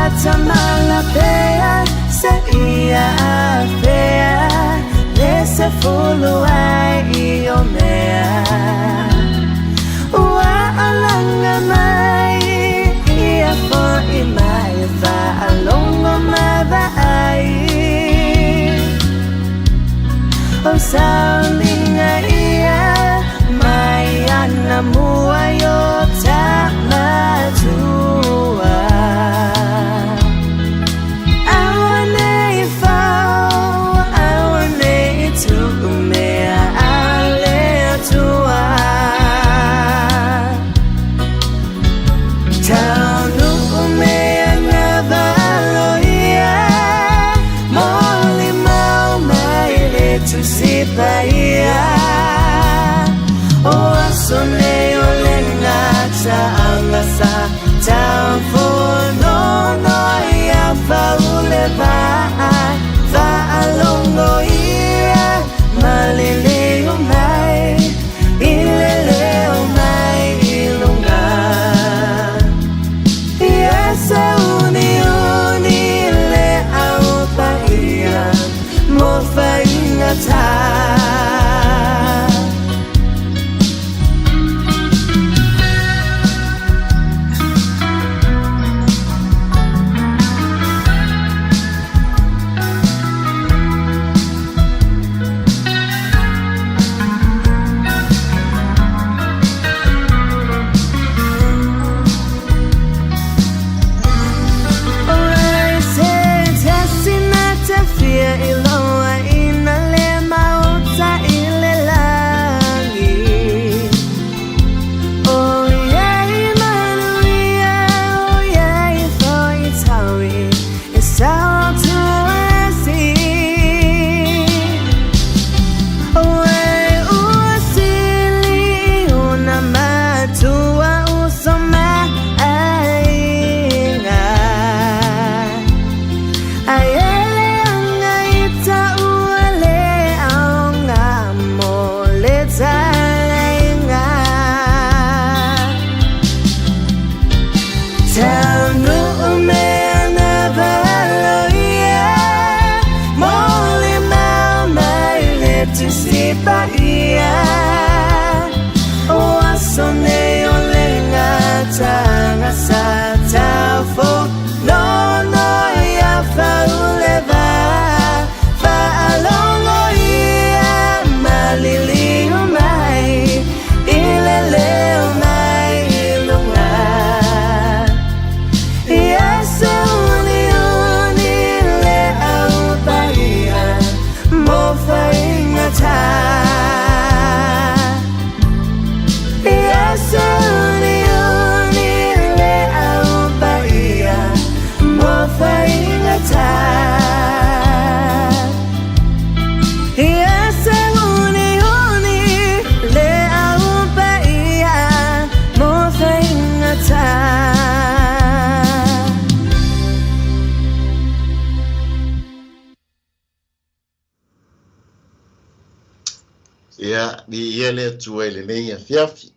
Faatamala pea seia afea le sefulu ai i o mea ua alaga mai ia fo'i mai faalogo ma vaai o sauniga ia mai anamua i o tamatua. Aua nei fao, aua nei tuu mea a le Atua. Taunuu mea gavaloia, molimau mai le Tusi Paia. O aso nei o le gataaga sa taufonono ia faule vaa faalogo ia maliliu mai i le leo mai i luga. Ia sauniuni le au paia mo faigata. O ai se tasi na te fia iloaina le maota i le lagi. O iai manuia, o iai foi taui, e sao atu esi. O ai ua sili ona matua uso ma aiga. Ae e leaga i taua le aoga mo le talaiga. Taunuu mea gavaloia, molimau mai le Tusi Paia. O aso nei o le gataaga sa taufonono ia faule vaa faalogo ia maliliu mai i le leo mai i luga. Ia sauniuni le au paia mo faigata. Ia sauniuni le au paia mo faigata. Ia sauniuni le au paia mo faigata. Ia, viia le Atua i lenei afiafi.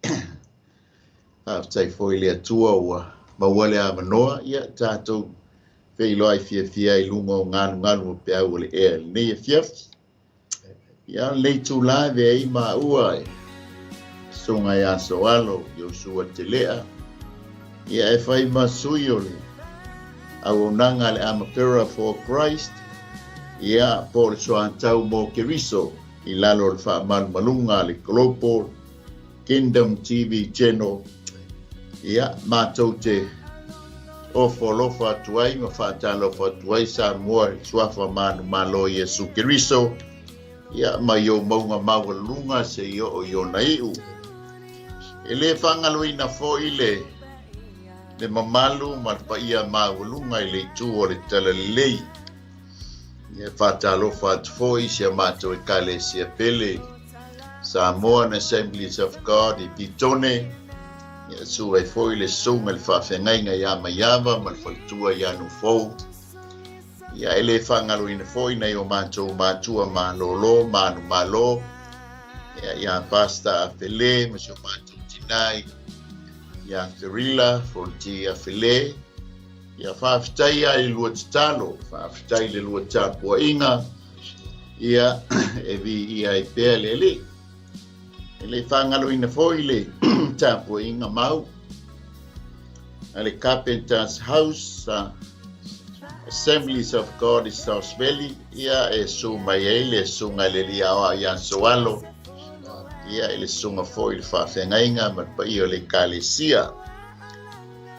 Faafetai foi i le Atua ua maua le avanoa, ia tatou feiloai fiafia ai i luga o galugalu o peau o le ea i lenei afiafi. Ia, o lenei itula e avea ai maua e Susuga ia Soalo Iosua Telea, ia e fai ma sui o le auaunaga a le Amapera for Christ, ia po o le Soatau mo Keriso i lalo o le faamalumaluga a le Global Kingdom TV Channel, ia matou te ofo alofa atu ai ma faatalofa atu ai Samoa i le Suafa manumalo o Iesu Keriso, ia mai ou mauga maualuluga seia oo i ona iu. E le faagaloina foi le le mamalu ma le paia maualuga i le itu o le Talalelei. Ia e faatalofa atu foi i si a matou Ekalesia pele, Samoan Assemblies of God i Petone, ia susu ai foi le susuga i le faafeagaiga ia Maiava ma le faletua ia Nufou. Ia e le faagaloina foi nai o matou matua malolo, manumalo, ia ia Pastor Afele ma si o matou tinai, ia Ferila Fonti Afele. Ia faafetai lava i le lua tatalo, faafetai i le lua tapuaiga, ia e viia ai pea le Alii. E le i faagaloina foi le tapuaiga mau a le Carpenter's House Assemblies of God i South Valley, ia e susu mai ai le susuga i le Alii Aoao ia Soalo, ia i le susuga foi i le faafeagaiga ma le paia o le Ekalesia.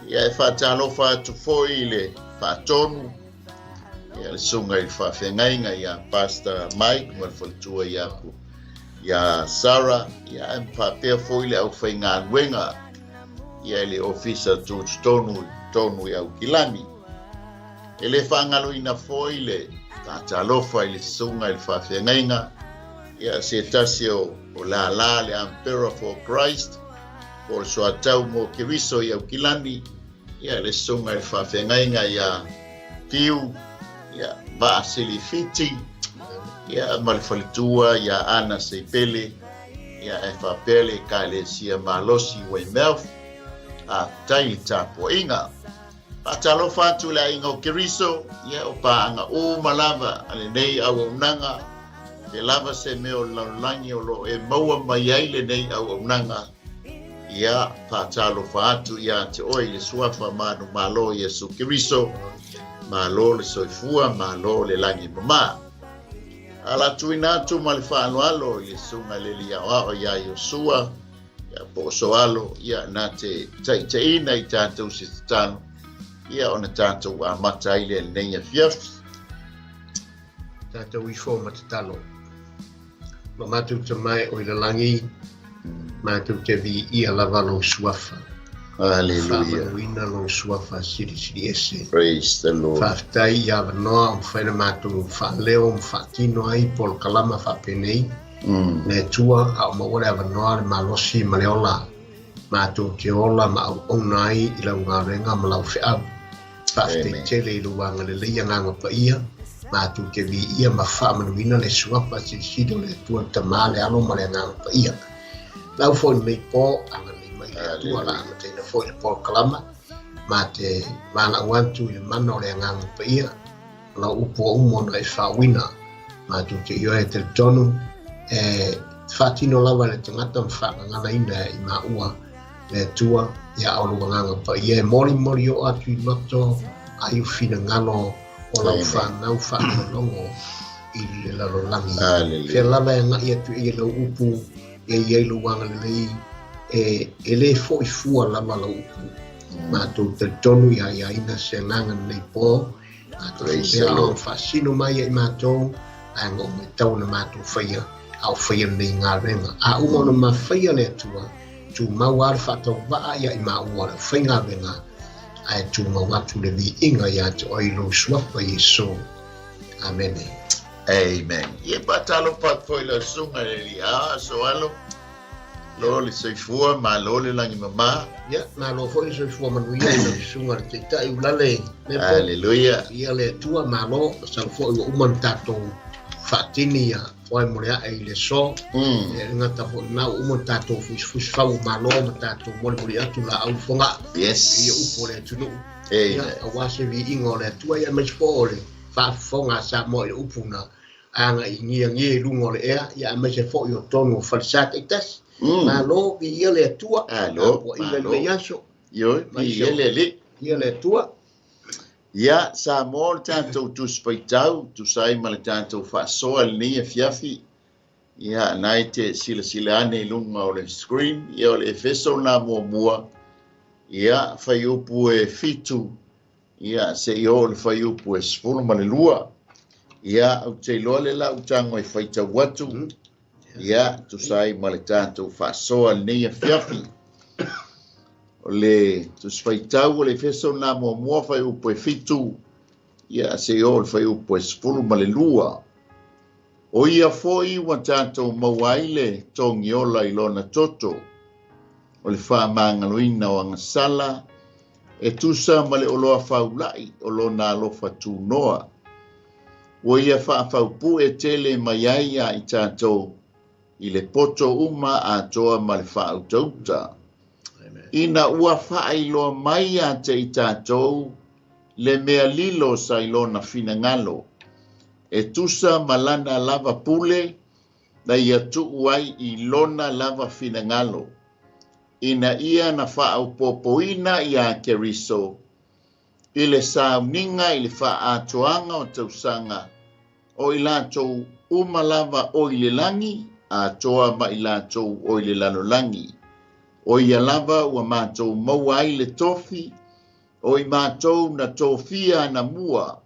Ia e faatalofa atu foi i le faatonu, ia le susuga i le faafeagaiga ia Pastor Mike ma le faletua ia ia Sarah, ia e faapea foi le aufaigaluega ia i le ofisa tutotonu tonu i Aukilani. E le faagaloina foi le faatalofa i le susuga i le faafeagaiga ia se tasi o lala le Emperor for Christ po o le soatau mo Keriso i Aukilani, ia le susuga i le faafeagaiga ia Tiu, ia Vaasilifiti, ia ma le faletua ia Ana Seipele, ia e faapea le Ekalesia Malosi i Weymouth, faafetai i le tapuaiga. Faatalofa atu i le aiga o Keriso, ia o paaga uma lava a lenei auaunaga, e lava se mea o le lalolagi o lo o e maua mai ai lenei auaunaga, ia faatalofa atu ia te oe i le suafa manumalo o Iesu Keriso, malo le soifua, malo le lagi mama. Ala tuuina atu ma le faaaloalo i le susuga i le Alii Aoao ia Iosua, ia po o Soalo, ia na te taitaiina i tatou se tatalo, ia ona tatou amata ai lea i lenei afiafi. Tatou ifo ma tatalo. Lo matou Tama e o i le lagi, matou te viia lava lou suafa. Hallelujah. Faamanuina lou suafa silisili ese. Praise the Lord. Faafetai i avanoa o mafai ona matou faaleo ma faatino ai polokalama faapenei. Le Atua, a o maua le avanoa, le malosi ma le ola, matou te ola ma auauna ai i lau galuega ma lau feau. Faafetai tele i lou agalelei Agaga Paia, matou te viia ma faamanuina le suafa silisili o le Atua le Tama, le Alo ma le Agaga Paia. Lau foi lenei po, agalelei mai le Atua, la amataina foi le polokalama, ma te valaau atu i le mana o le Agaga Paia, lau upu ua uma ona e faauina. Matou te ioe e talitonu e faatino lava e le tagata ma faagaganaina i maua le Atua, ia o lou Agaga Paia e molimoli oo atu i loto ai o finagalo o lau fanau faalogologo i le lalolagi. Fea lava e agai atu i ai lau upu, e i ai lou agalelei, e le foi fua lava lau upu. Matou talitonu ia aiaina se agaga lenei po, Matou pea o faasino mai ia i matou, ae ngoo mai tau na matou faia, a o faia lenei galuega. A uma ona mafaia le Atua, tumau lava le faatauvaa ia i maua le faigaluega, ae tumau atu le viiga ia te oe i lou suafa Iesu. Amene. Amen. Ia faatalofa atu foi i lau susuga i le Alii a Soalo. Malo le soifua, malo le lagi mama. Ia, malo foi le soifua manuia i lau susuga le Taitai Ulale Nepo. Haleluia. Ia le Atua, malo, masalo foi ua uma ona tatou faatini ia oe mo le ae i le aso. E le gata foi lena, ua uma ona tatou fusifusi fau o malo ma tatou molimoli atu laau i Fogaa. Yes. Ia upu o le atunuu. Amen. Ia, aua se viiga o le Atua, ia aemaise foi o le faafofoga a Samoa i le upu na agai giagia i luga o le ea, ia aemaise foi o tonu o falesa taitasi. Malo, viia le Atua, Malo, tapuaiga i malo. lenei aso. Ioe, viia le Alii. Viia le Atua. Ia, Samoa o le tatou Tusi Faitau, tusa ai ma le tatou faasoa i lenei afiafi. Ia, na e te silasila ane i luga o le screen, ia o le Efeso lena muamua, ia, fuaiupu e 7, Ia, se i oo i le fuaiupu e 12. Ia, ou te iloa le la ou tago e faitau atu. Ia, tusa ai ma le tatou faasoa i lenei afiafi. O le Tusi Faitau o le Efeso lena muamua fuaiupu e 7, ia, se i oo i le fuaiupu e 12. O ia foi ua tatou maua ai le togiola i lona toto, o le faamagaloina o agasala, e tusa ma le oloa faula'i o lona alofa tunoa. Ua ia faafaupue tele mai ai iā i tatou i le poto uma atoa ma le faautauta. Ina ua faailoa mai ia te i tatou le mea lilo sa i lona finagalo. E tusa ma lana lava pule, na ia tuu ai i lona lava finagalo. Ina ia na faaopoopoina iā Keriso, i le sauniga i le faaatoaga o tausaga, o i latou uma lava o i le lagi, atoa ma i latou o i le lalolagi. O ia lava ua matou maua ai le tofi, o i matou na tofia anamua,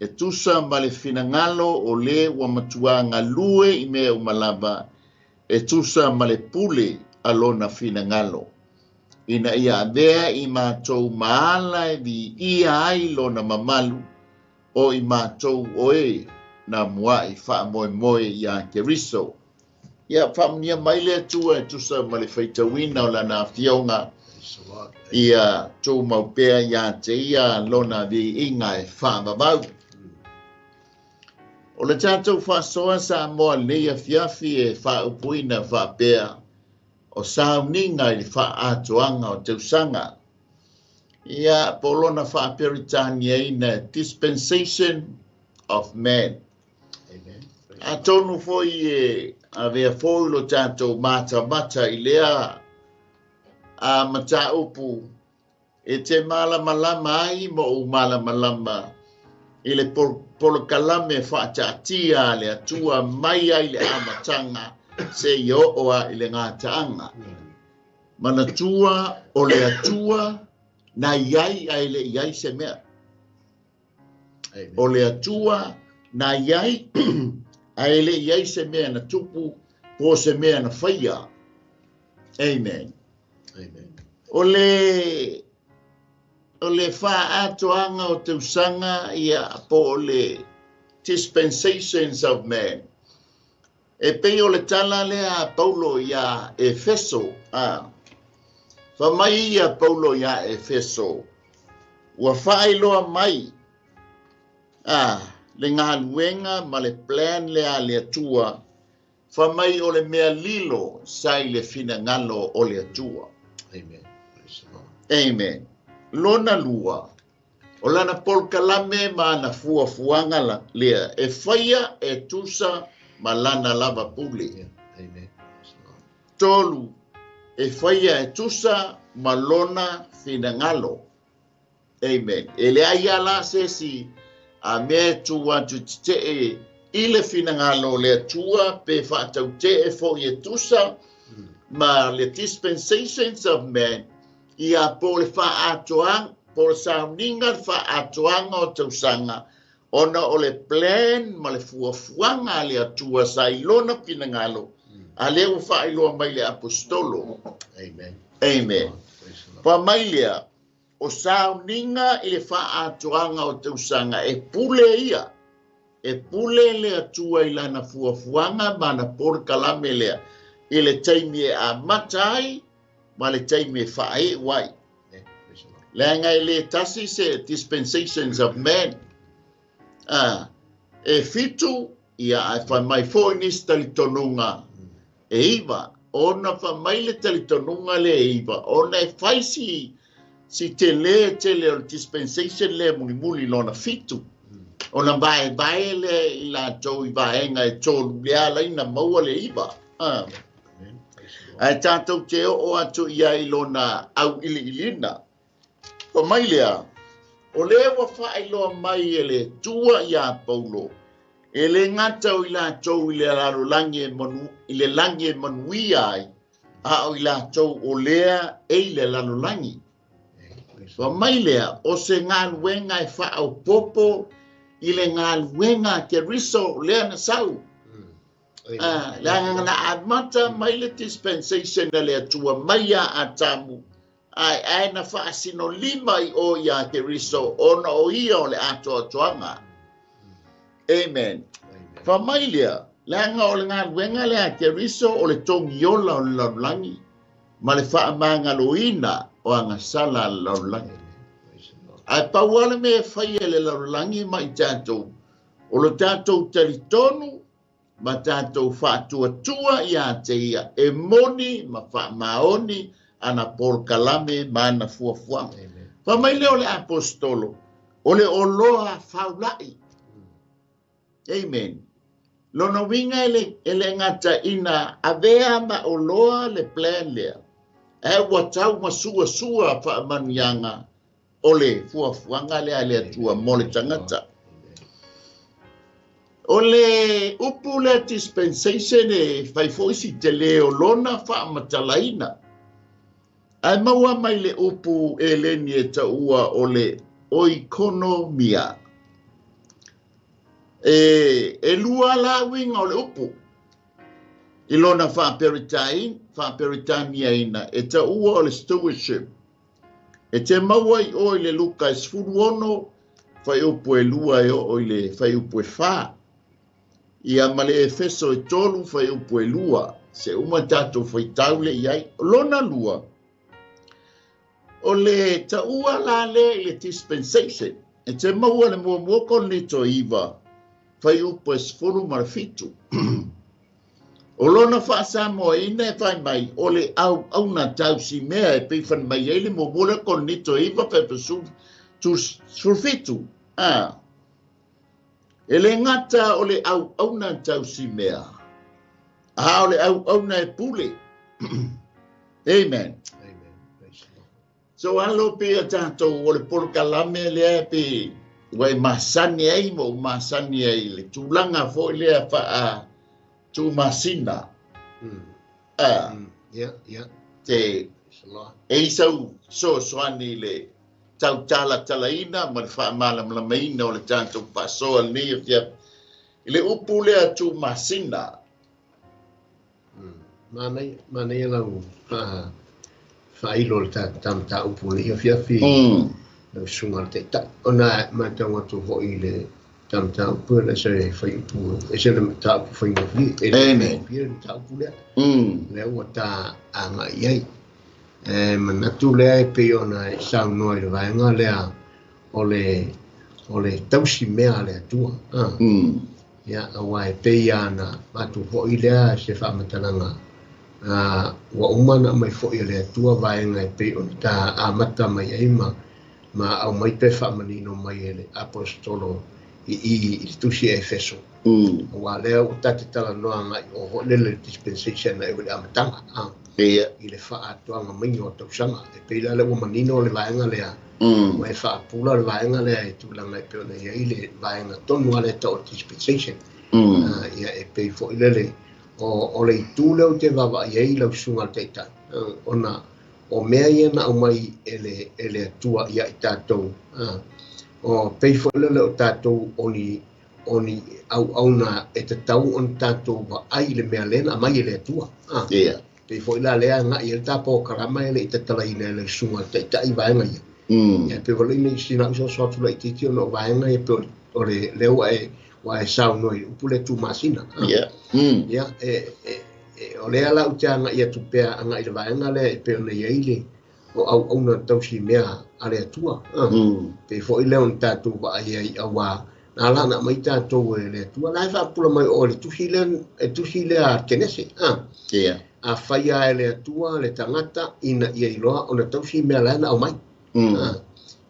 e tusa ma le finagalo o lē ua matuā galue i mea uma lava, e tusa ma le pule a lona finagalo. Ina ia avea i matou ma ala e viia ai lona mamalu, o i matou o e na mua'i faamoemoe iā Keriso. Ia faamanuia mai le Atua e tusa ma le faitauina o lana afioga, ia tumau pea iā te ia lona viiga e faavavau. O le tatou faasoa Samoa lenei afiafi e faaupuina faapea, o sauniga i le faaatoaga o tausaga. Ia po o lona faaperitaniaina, dispensation of man. Atonu foi e avea foi lo tatou matamata i lea a mataupu e te malamalama ai ma ou malamalama i le polokalame faataatia a le Atua mai ai le amataga seia oo a i le gataaga. Manatua o le Atua na iai ae le i ai se mea. O le Atua na iai ae le i ai se mea na tupu po o se mea na faia. Amen. Amen. O le faaatoaga o tausaga ia po o le dispensations of man. E pei o le tala lea a Paulo iā Efeso. Fai mai ia Paulo iā Efeso, ua faailoa mai le galuega ma le plan lea a le Atua, fai mai o le mea lilo sa i le finagalo o le Atua. Amen. Amen. Lona lua, o lana polokalame ma ana fuafuaga lea e faia e tusa ma lana lava pule. Amen. Tolu, e faia e tusa ma lona finagalo. Amen. E leai lava se isi a mea e tu atu tetee i le finagalo o le Atua pe faatautee foi e tusa ma le dispensations of man, ia po le faaatoaga, po le sauniga le faaatoaga o tausaga, ona o le plan ma le fuafuaga a le Atua sa i lona finagalo, a lea ua faailoa mai le apostolo. Amen. Amen. Fai mai lea, o sauniga i le faaatoaga o tausaga e pule ia, e pule le Atua i lana fuafuaga ma ana polokalame lea, i le taimi e amata ai ma le taimi e faaiu ai. Leaga e le tasi se dispensations of man. E 7, ia ae fai mai foi nisi talitonuga e 9, ona fai mai le talitonuga lea e 9, ona e fai si tele tele o le dispensation lea mulimuli lona 7. Ona vaevae lea i latou i vaega e 3, lea ala ai na maua le 9. Ae tatou te oo atu ia i lona auiliilina. Fai mai lea, o lea ua faailoa mai e le Atua iā Paulo, e le gata o i latou i le lalolagi e manu, i le lagi e manuia ai, a o i latou o lea e i le lalolagi. Fai mai lea, o se galuega e faaopoopo i le galuega a Keriso lea na sau. Leaga na amata mai le dispensation a le Atua mai ia Atamu, ae na faasinolima i o iā Keriso, ona o ia o le atoatoaga. Amen. Fai mai lea, leaga o le galuega lea a Keriso o le togiola o le lalolagi, ma le faamagaloina o agasala a le lalolagi. Ae pau lava le mea e faia e le lalolagi ma i tatou, o le tatou talitonu ma tatou faatuatua iā te ia e moni ma faamaoni ana polokalame ma ana fuafuaga. Fai mai lea o le apostolo, O le oloa faula'i. Amen. Lona uiga e le gataina avea ma oloa le plan lea. Ae ua tau masuasua faamanuiaga o le fuafuaga lea a le Atua mo le tagata. O le upu lea dispensation e fai foi si telē o lona faamatalaina. Ae maua mai le upu Eleni e taua o le oikonomia. E lua la uiga o le upu. I lona faaperitaniaina e taua o le stewardship. E te maua i o i le Luka e 16, fuaiupu e 2 e oo i le fuaiupu e 4. Ia ma le Efeso e 3, fuaiupu e 2. Se uma tatou faitau le i ai. Lona lua, o le taua la lea i le dispensation. E te maua le muamua Korinito 9, fuaiupu e 17. O lona faasamoaina e fai mai, o le auauna tausimea e pei fana mai ai le muamua lea Korinito 9, fuaiupu 17. E le gata o le auauna tausimea, a o le auauna e pule. Amen. Amen. Praise the Lord. So alo pe a tatou o le polokalame lea pe ua e masani ai ma ou masani ai le tulaga foi lea faa tuumasina. Yeah, yeah. Te Praise the Lord. e i sau soasoani le tautalatalaina ma le faamalamalamaina o le tatou faasoa lenei afiafi. I le upu lea tuumasina. Manaia lau faailo le ta mataupu lenei afiafi. Lau susuga le taitai. Ona matau atu foi i le ta mataupu e se faiupu, e se le mataupu faigofie. E le Amen. faigofie le mataupu lea. Lea ua ta agai ai. E manatu lea e pei ona e saunoa i le vaega lea o le tausi mea a le Atua. Ia, aua e pei ana atu foi lea se faamatalaga. Ua uma na mai foi e le Atua vaega e pei ona ta amata mai ai ma au mai pe faamanino mai e le apostolo i le tusi e Efeso. Aua lea ua tate talanoa agai o foi lele le dispensation e le amataga. I le faatoaga maiga o tausaga. E pei la le ua manino le vaega lea. Ua e faapula le vaega lea e tulaga e pei ona i ai le vaega tonu a le tau o dispensation. Ia e pei foi lele o le itu lea o te vaavaai ai lau susuga le taitai. Ona o mea ia na aumai e le Atua ia i tatou. O pei foi lele o tatou oni auauna e tatau ona tatou vaai le mea lea na aumai e le Atua. Yeah. Pei foi la lea agai e le polokalame e le i tatalaina e le susuga le taitai vaega ia. Ia pei foi le sina uso so atu laitiiti ona o vaega ia pei o le lea ua e saunoa i upu le tuumasina. Yeah. Ia o lea la ou te agai atu pea agai le vaega lea e pei ona i ai le o auauna tausi mea a le Atua. Pei foi lea ona tatou vaai ai aua na la na mai tatou e le Atua la e faapula mai o le tusi lea e tusi lea a Kenese. Yeah. A whaia e le Atua le tagata ina ia iloa ona tausi mea la na aumai.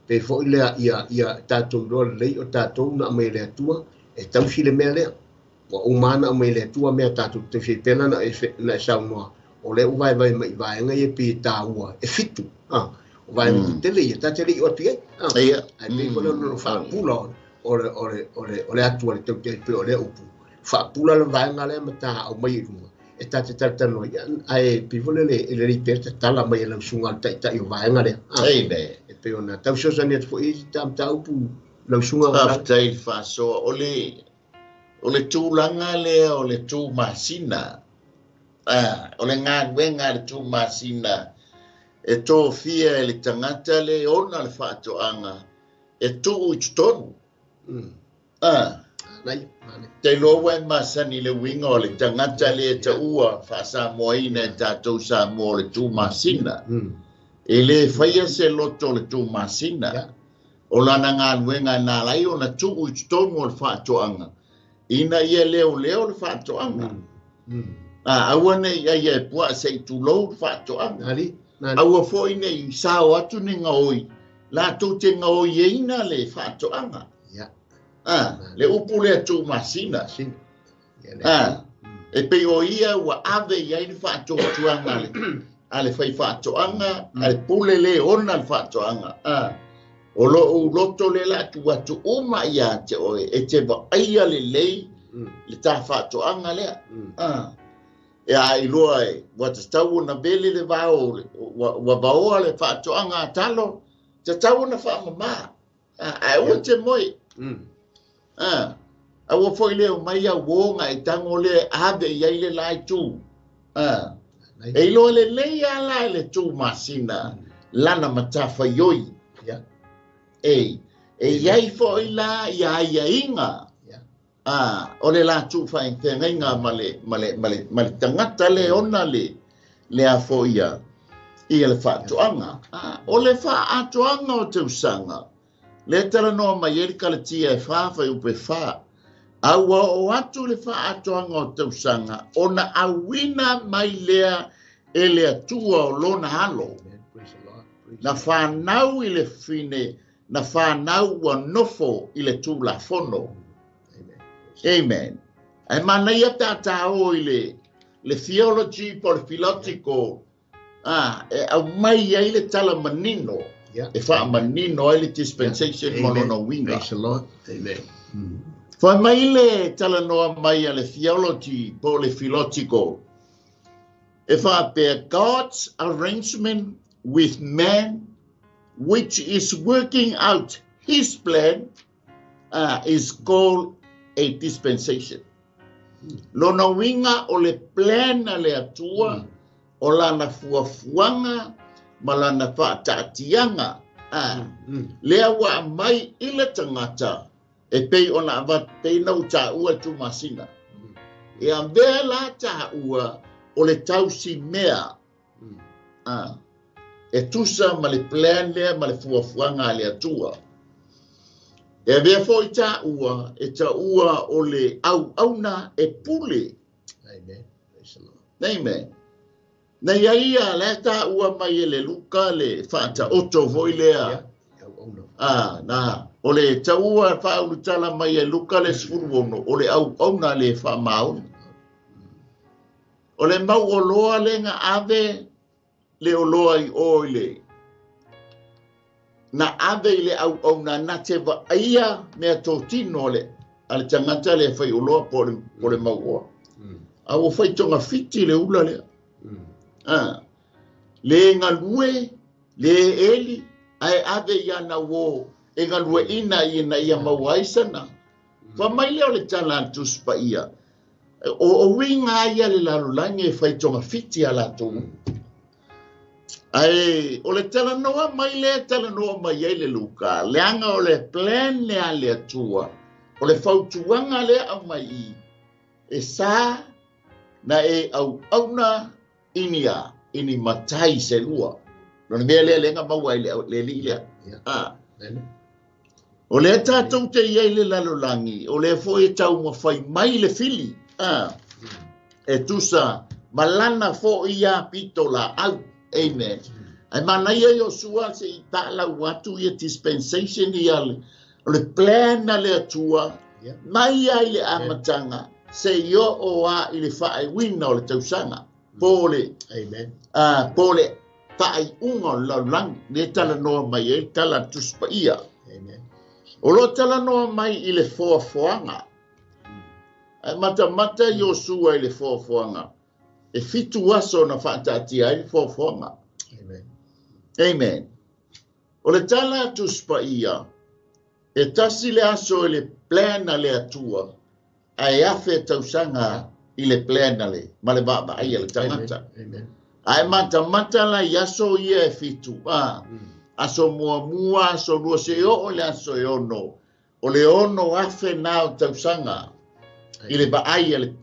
Pe foi lea ia tatou iloa lelei o tatou na aumai e le Atua e tausi le mea lea. Ua uma na aumai e le Atua mea tatou tausi ai pela na e saunoa. O lea ua vaevae mai vaega ia pe taua e 7. O vaega tetele ia ta te le i o atu i ai. Ai pei foi lea ona faapula o le atu a le taute pe o lea upu. Faapula le vaega lea ma ta aumai i luga. E ta te talatanoa ia, ae pei foi lele e lelei pea tatala mai e lau susuga le taitai o vaega lea. Amen. E pei ona tau fesoasoani atu foi i ta mataupu lau susuga. Faafetai i le faasoa. O le tulaga lea o le tuumasina. O le galuega a le tuumasina e tofia e le tagata le ona le faatoaga e tuu i totonu. Te iloa ua e masani le uiga o le tagata le taua faasamoaina e tatou Samoa o le tuumasina. E le faia se loto o le tuumasina. O lana galuega na ala ai ona tuu i totonu o le faatoaga ina ia leoleo le faatoaga. Aua nei ai e puaa se i tulou le faatoaga. Aua foi nei sao atu ni gaoi Latou te gaoioiina le faatoaga. Le upu lea tuumasina. E pei o ia ua ave i ai le faatuatuaga a le faifaatoaga, a le pule le ona le faatoaga. O lou loto le la atu atu uma ia te oe, e te vaaia lelei le ta faatoaga lea. E a iloa e, ua tatau ona vele le vao, ua vaoa le faatoaga a talo, tatau ona faamama. Ae ua te moe. Aua foi lea mai au uo e tango le ave i ai le lai tu. E iloa lelei ala e le tuumasina lana matafaioi. E iai foi la ia aiaiga. O le latou faafeagaiga ma le tagata le ona le afoia ia le faatoaga. O le faatoaga o tausaga le talanoa mai ai le Kalatia e 4 fuaiupu e 4. A ua oo atu le faatoaga o tausaga ona auina mai lea e le Atua o lona alo. Na whanau i le fine, na whanau ua nofo i le tulafono. Amen. Ae manaia tātāo i le theology po le philotiko, e au mai ai le tala manino, e whaamanino ai le dispensation ma lona uiga. Praise the Lord. Amen. Whai mai le tala noa mai a le theology po le philotiko, e whaapea God's arrangement with man, which is working out his plan, is called a dispensation. Lona uiga o le plan a le Atua, o lana fuafuaga ma lana faataatiaga. Lea ua aumai i le tagata e pei ona avatu na taua tuumasina. E avea la taua o le tausimea. E tusa ma le plan lea ma le fuafuaga a le Atua. E avea foi taua e taua o le auauna e pule. Amen. Amen. Na ia ia le taua mai e le Luka le faataoto foi lea. Na o le taua faaulutala mai e Luka le 16 o le auauna le faamaoni. O le mau oloa le nga ave le oloa i o i le na ave i le auauna na te vaaia mea totino le a le tagata le fai oloa po le mau oa. A ua fai tonga fiti le ula lea. Le galue, le eli, ae ave ia na uo e galue ina ia na ia maua ai sana. Fa mai lea o le tala a Tusi Paia. O uiga ia le lalolagi e fai tonga fiti a latou. Ae o le talanoa mai lea talanoa mai ai le Luka, leaga o le plan lea a le Atua, o le fautuaga lea aumai i e sa na e auauna inia, ini matai se lua. Lona mea lea lenga maua i le alii lea. O lea tātou te iai le lalolagi, o lea foi e taumafai mai le fili. E tusa malana foi ia pito la au. Amen. Ae manaia Iosua se i taalau atu ia dispensation ia o le plan a le Atua mai ai le amataga se i oo a i le faaiuina o le tausaga. Po le po le faaiuga o le lalolagi le talanoa mai ai tala Tusi Paia. O lo talanoa mai i le foafoaga. Ae matamata Iosua i le foafoaga. E 7 aso na faataatia ai le foafoaga. Amen. O le tala Tusi Paia, e tasi le aso i le plan a le Atua, ae afe tausaga i le plan a le ma le vaavaai a le tagata. Ae matamata la i aso ia e 7. Aso muamua, aso lua, se oo le aso e 6. O le 6,000 na o tausaga i le vaai a le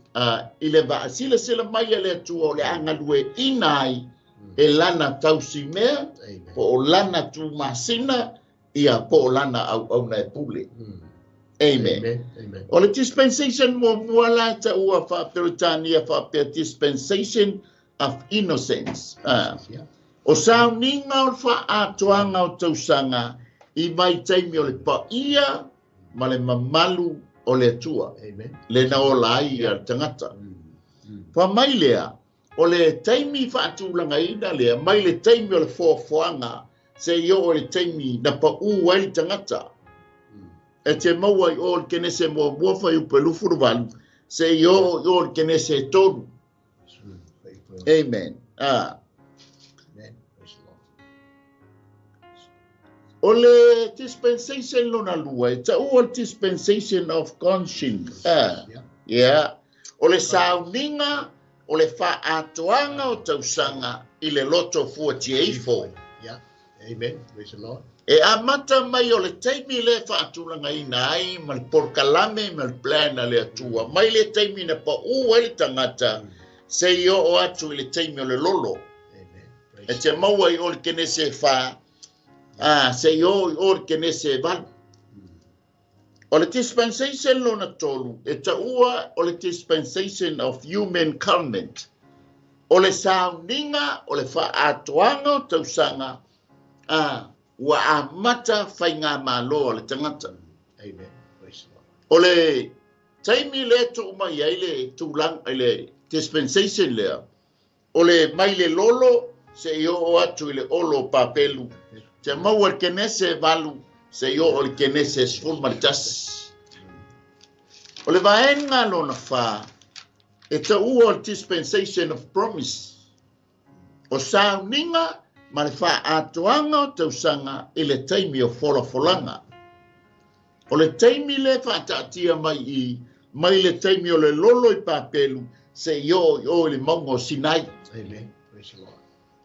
i le vaasilasila mai a le Atua o le agalueina ai e lana tausimea, po o lana tuumasina, ia po o lana auauna e pule. Amen. O le dispensation muamua la taua faaperetania faapea dispensation of innocence. O sauniga o le fa'aatoaga o tausaga i vaitaimi o le pa'ia ma le mamalu o le Atua lena ola ai ia le tagata. Fa mai lea, o le taimi fa'atulagaina lea, mai le taimi o le foafoaga seia oo i le taimi na pa'ū ai le tagata. E te maua i o le Kenese 1 fuaiupu e 28, seia oo i o le Kenese 3. Amen. O le dispensation lona lua, e ta'ua le dispensation of conscience. Yeah. O le sauniga o le fa'aatoaga o tausaga i le loto fuatiaifo. Yeah. Amen. Praise the Lord. E amata mai o le taimi le fa'atulagaina ai ma le polokalame ma le plan a le Atua. Mai le taimi na pa'ū ai le tagata, seia oo atu i le taimi o le lolo. Amen. E te maua i o le Kenese 4, seia oo i o le Kenese 8. O le dispensation lona tolu, e ta'ua o le dispensation of human covenant. O le sauniga o le fa'aatoaga o tausaga ua amata faigā mālō a le tagata. Amen. Praise the Lord. O le taimi lea tu'u mai ai le tulaga i le dispensation lea, o le mai le lolo seia oo atu i le olo o Papelu. Te maua le Kenese 8 seia oo i le Kenese 11. O le vaega lona fa, e ta'ua o le dispensation of promise. O sauniga ma le fa'aatoaga o tausaga i le taimi o folafolaga. O le taimi le fa'ata'atia mai i mai le taimi o le lolo i Papelu seia oo i o i le mauga o Sinai. Amen. Praise the Lord.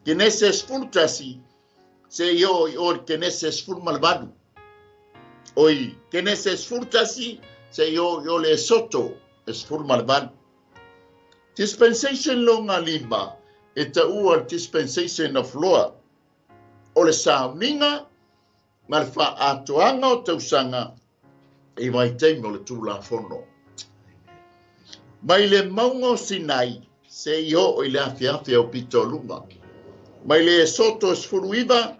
Kenese 11 seia oo i o i le Kenese 18. Oi, Kenese 11 seia oo i o le Esoto 18. Dispensation lona lima e ta'ua le dispensation of law. O le sauniga ma le fa'aatoaga o tausaga i vaitaimi o le Tulafono. Mai le mauga o Sinai seia oo i le afeafe o Pitoluga. Mai le Esoto 19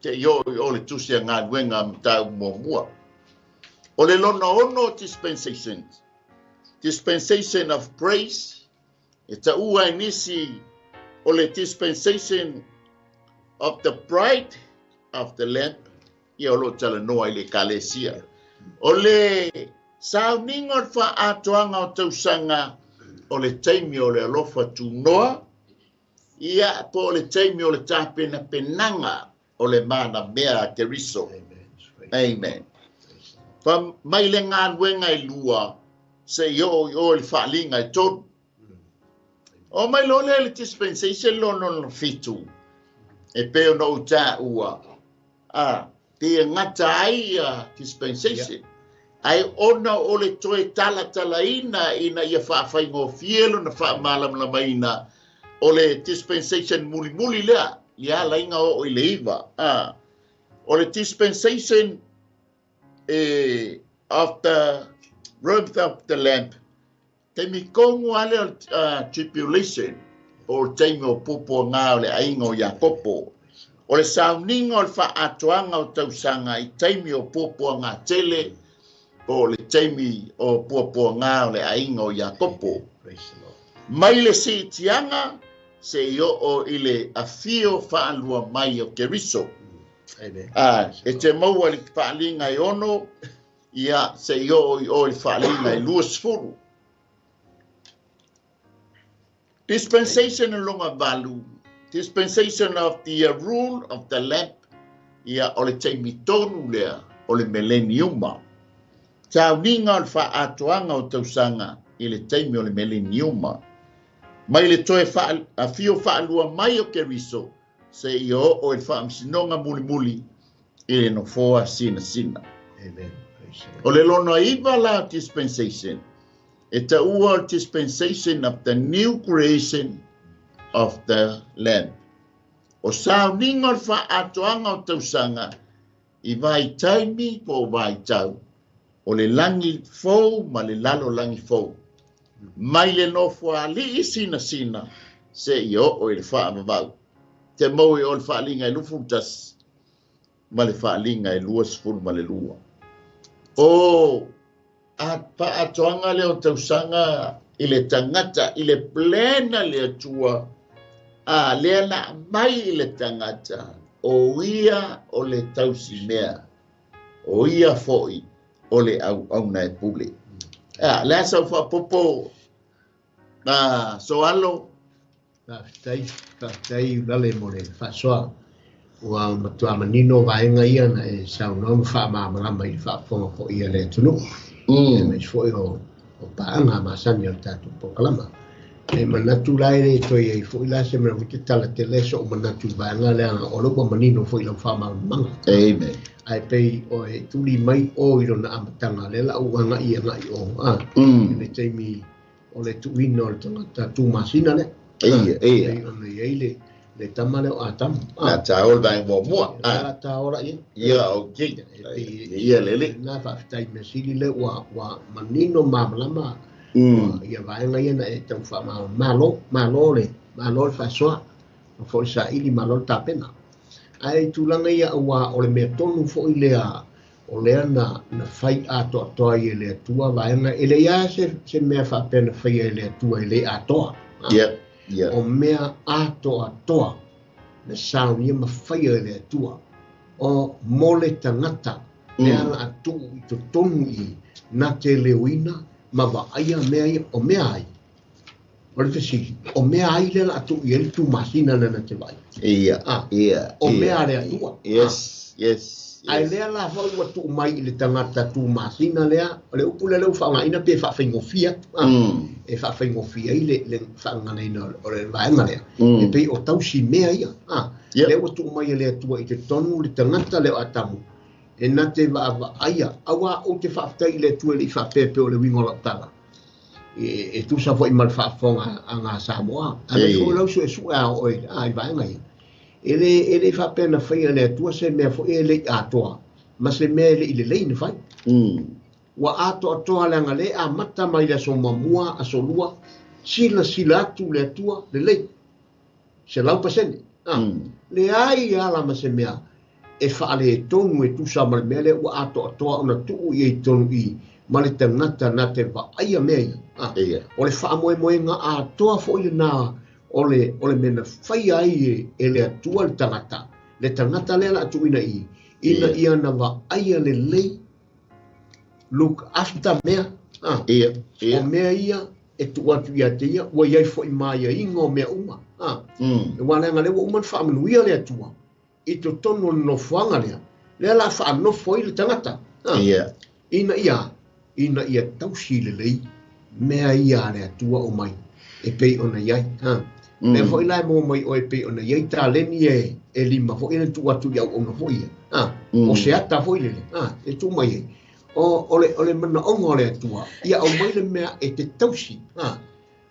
seia oo i o le Tusi a Galuega Mataupu 1. O le lona ono dispensation, dispensation of grace, e ta'ua e nisi o le dispensation of the bride of the Lamb, ia o lo'o talanoa i le Ekalesia. O le sauniga o le fa'aatoaga o tausaga o le taimi o le alofa tunoa, ia po o le taimi o le tapenapenaga o le manamea a Keriso. Amen. Amen. Fa mai le galuega e lua seia oo i o i le fa'aliga e tolu. O mai lo lea le dispensation lona fitu, e pei ona ou tāua, pei e gata ai ia dispensation. Ae ona o le toe talatalaina ina ia fa'afaigofie lona fa'amalamalamaina o le dispensation mulimuli lea, ia alaiga oo i le 9. O le dispensation of the wrath of the Lamb, taimi tonu lava lea o le tribulation, po o le taimi o puapuagā o le aiga o Iakopo. O le sauniga o le fa'aatoaga o tausaga i taimi o puapuagā tele, po o le taimi o puapuagā o le aiga o Iakopo. Praise the Lord. Mai le si'itiaga seia oo i le afio fa'alua mai o Keriso. Amen. E te maua i le fa'aliga e 6, ia seia oo i o i le fa'aliga e 20. Dispensation lona valu, dispensation of the rule of the Lamb, ia o le taimi tonu lea o le mileniuma. Sauniga o le fa'aatoaga o tausaga i le taimi o le mileniuma. Mai le toe afio fa'alua mai o Keriso seia oo i le fa'amasinoga mulimuli i le nofoa sinasina. Amen. Praise the O le lona 9 la dispensation, e ta'ua o le dispensation of the new creation of the Lamb. O sauniga o le fa'aatoaga o tausaga i vaitaimi po o vaitau o le lagi fou ma le lalolagi fou. Mai le nofo ali'i sinasina seia oo i le fa'avavau. te maua i o le Faaaliga e 21 ma le Faaaliga e 22. O a faaatoaga lea o tausaga i le tagata i le plan a le Atua a lea na aumai i le tagata, o ia o le tausimea, o ia foi o le auauna e pule. A le a sau faapopo a Soalo? Faafetai, faafetai Ulale mo le faasoa. Ua matua manino vaega ia na e saunoa ma faamalamalama i le faafofoga foi a le atunuu. Aemaise foi o paaga masani o le tatou polokalama. E manatu la e le toe i ai foi la se mea te tala tele so'u manatu i vaega lea, o lea ua manino foi lau faamalamalamaga. Amen. Ae pei o e tuli mai o i lona amataga lea la ou agai agai o i le taimi o le tuuina o le tagata tumasina lea. Ia, ia. Pei ona i ai le tama lea o Atamu. La tāo le vaega muamua. La tāo la ia. Ia, okay. Ia lele. Na faafetai mea sili lea ua manino malamalama ia vaega ia na e tau faamalo, malo le malo le faasoa, ma foi saili malo le tapena. Ae i tulaga ia aua o le mea tonu foi lea o lea na fai atoatoa ai e le Atua vaega, e leai lava se mea faapea na faia e le Atua e le atoa. Yeah, yeah. O mea atoatoa na saunia ma faia e le Atua o mo le tagata lea la a tuu i totonu i na te leoina ma vaaia mea ia o mea ai. O le fesili, o mea ai lea la a tuu i ai le tumasina lea na te vaai. Ia, ia. O mea a le Atua. Yes, yes. Ae lea la foi ua tuu mai i le tagata tumasina lea, o le upu lea lea ua faaaogaina pe faafaigofie atu. E faafaigofie ai le faaganaina o le vaega lea. E pei o tausi mea ia. Lea ua tuu mai e le Atua i totonu le tagata lea o Atamu, e na te vaavaaia, aua ou te faafetai i le Atua i le i faapea pe o le uiga o lau tala. E tusa foi ma le faafofoga a ngā Samoa. A le foi lau suesue a oe i vaega ia. E le faapea na faia le Atua se mea foi e le i atoa, ma se mea e le i lelei na fai. Ua atoatoa leaga le amata mai le aso muamua, aso lua, silasila atu le Atua lelei, 100%. Leai ala ma se mea e faaletonu e tusa ma le mea lea ua atoatoa ona tuu i ai totonu i ma le tagata na te vaaia mea ia. O le faamoemoega atoa foi lena o le mea na faia ai e le Atua le tagata. Le tagata lea la a tuuina i, ina ia na vaaia lelei, look after mea. O mea ia e tuu atu ia te ia, ua iai foi maiaiga o mea uma. Aua leaga lea ua uma ona faamanuia le Atua i totonu o le nofoaga lea, lea la faanofo ai le tagata. Ina ia tausi lelei mea ia a le Atua o mai e pei ona iai. Lea foi la e maua mai oe pei ona iai taleni e lima foi na tuu atu i auauna foi ia. O se ata foi lele, e tuu mai ai. O le manaoga o le Atua, ia aumai le mea e te tausi,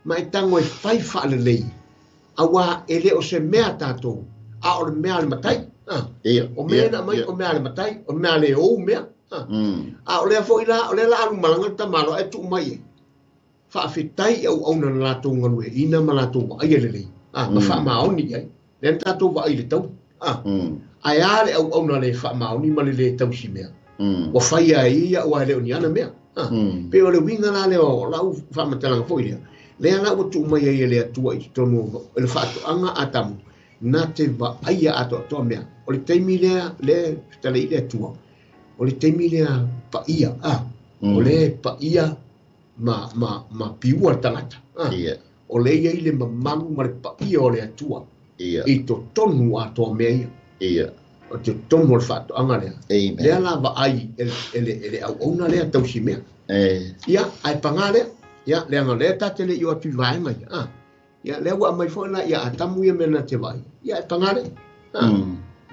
ma e tago e fai faalelei, aua e le o se mea tatou, a o le mea a le matai. O mea na aumai o mea a le matai, o mea a le ou mea. A o lea foi la, o lea la alu malaga le tamaloa e tuu mai ai. Faafetai i auauna na latou galueaiina ma latou vaaia lelei, ma faamaoni i ai. Lea na tatou vaai i le tauli. Ae a le auauna le faamaoni ma le le tausi mea. Ua faia ai ia aua e le o ni ana mea. Pe o le uiga la lea o lau faamatalaga foi lea, lea la ua tuu mai ai e le Atua i totonu o le faatoaga a Atamu, na te vaaia atoatoa mea. O le taimi lea, lea fetalai i le Atua, o le taimi lea paia, o le paia ma piua le tagata. O le ia i le mamalu ma le paia o le Atua i totonu atoa mea ia. O totonu o le faatoaga lea. Lea la vaai e le auauna lea tausi mea. Ia, ae pagā lea. Ia, leaga lea tate le i o atu i vaega ia. Ia, lea ua aumai foi la ia Atamu ia mea na te vaai. Ia, ae pagā lea.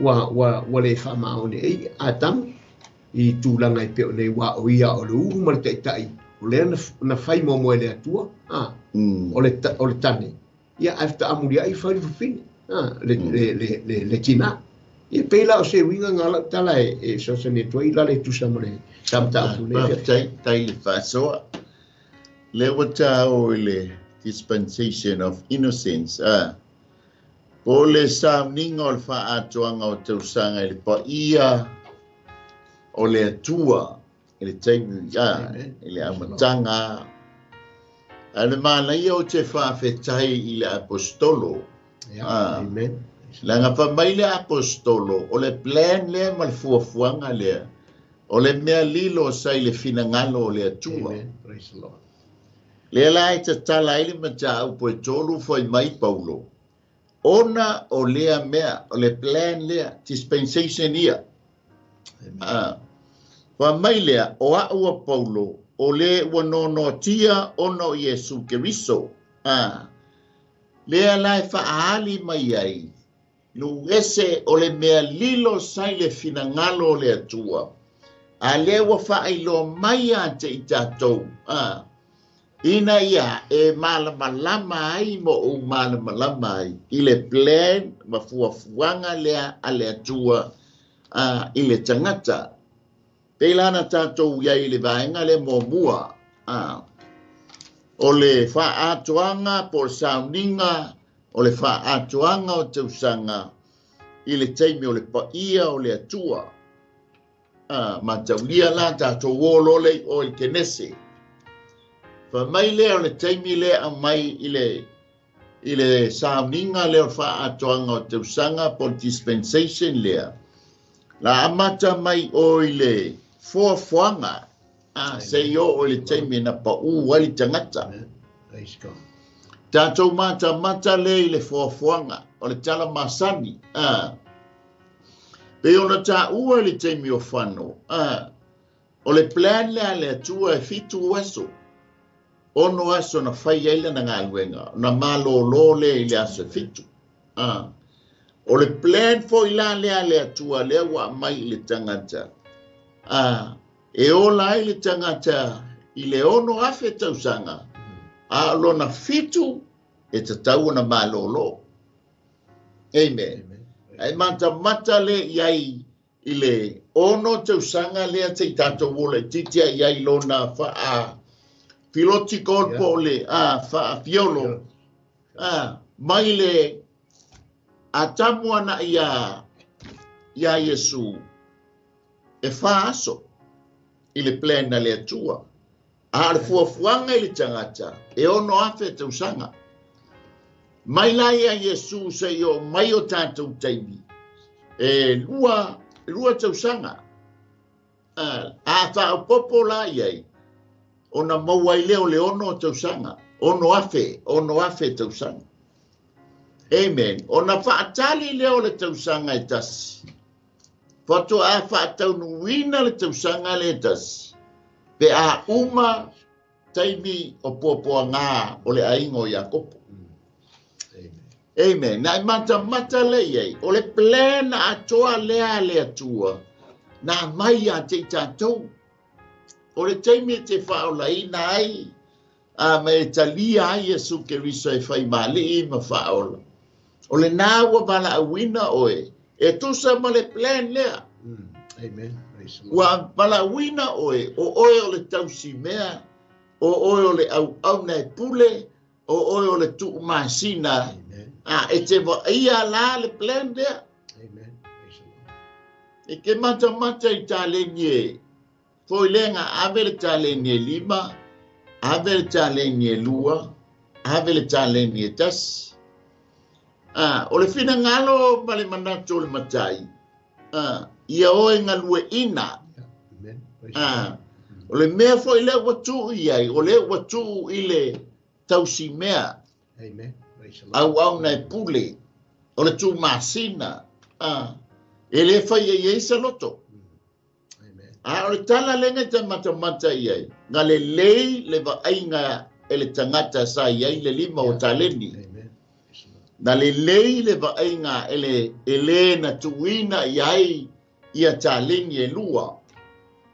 Ua le faamaoni ai Atamu i tulaga e pei o nei ua o ia o le ulu ma le taitai, o lea na fai muamua e le Atua, o le tane. Ia, ae faataamuliai fai le fafine, le tina. Ia, pei la o se uiga ngā lau tala e fesoasoani atu ai la le tusa ma le mataupu nei. Faafetai, tai le faasoa. Lea ua tāo i le dispensation of innocence, Po o le sauniga o le faaatoaga o tausaga i le paia o le Atua i le taimi a i le amataga. A le manaia o te faafetai i le aposetolo. Amen. Leaga fai mai le aposetolo, o le plan lea ma le fuafuaga lea, o le mea lilo sa i le finagalo o le Atua. Amen. Praise the Lord. Lea la e tatala ai le mataupu e tolu fai mai Paulo, ona o lea mea, o le plan lea, dispensation ia. Fai mai lea, o a'u a Paulo, o le ua noanoatia ona o Iesu Keriso. Lea la e faaali mai ai, nuu ese o le mea lilo sa i le finagalo o le Atua. A lea ua faailoa mai ia te i tatou, ina ia e malamalama ai ma ou malamalama ai i le plan ma fuafuaga lea a le Atua i le tagata. Pei la na tatou i ai i le vaega lea muamua, o le faaatoaga po o le sauniga o le faaatoaga o tausaga i le taimi o le paia o le Atua. Mataulia la tatou o loa lea i o i Kenese. Fai mai lea o le taimi lea aumai i le sauniga lea o le faaatoaga o tausaga po o le dispensation lea, la amata mai o i le foafoaga se i oo i le taimi na pau ai le tagata. Praise God. Tatou matamata lea i le foafoaga o le tala masani. Pei ona taua i le taimi o fano, o le plan lea a le Atua e 7 aso, 6 aso na fai ai lana galuega, na malōlō lea i le aso e 7. O le plan foi la lea a le Atua lea ua aumai i le tagata, e ola ai le tagata i le 6,000 tausaga, a o lona 7 e tatau ona malōlō. Amen. Ai matamata le i ai i le 6 tausaga lea te i tatou ola i titi ai ai lona faa filoti po o le faafiolo mai le Atamu ana ia Iesu e 4 aso i le plan a le Atua. A o le fuafuaga i le tagata e 6,000 tausaga. Mai la ia Iesu se i o mai o tatou taimi e 2 tausaga. A faaopopo la i ai, ona maua ai lea o le 6 tausaga, 6,000 tausaga. Amen. Ona faatali lea o le tausaga e tasi. Faatoa faataunuuina le tausaga le tasi. Pe a uma taimi o puapuaga o le aiga o Iakopo. Amen. Na matamata le i ai, o le plan atoa lea a le Atua, na mai ia te i tatou. O le taimi e te faaolaina ai, ma e talia ai Iesu Keriso e fai mali'i ma faaola. O le nā ua valaauina oe, e tusa ma le plan lea. Amen. Ua valaauina oe, o oe o le tausimea, o oe o le auauna e pule, o oe o le tuumasina. E te vaia la le plan lea. Amen. E ke matamata i taleni e, foi lenga ave le taleni e 5, ave le taleni e 2, ave le taleni e 1. O le finagalo ma le manatu o le matai, ia oe galueina. O le mea foi lea ua tuu i ai, o lea ua tuu i le tausimea. Amen. Auauna e pule, o le tuumasina, e le fai ai ai sa loto. A o le tala lenga te matamata i ai, na le lei le vaaiga e le tagata sa i ai le 5 o taleni. Na le lei le vaaiga e le na tuuina i ai ia taleni e 2.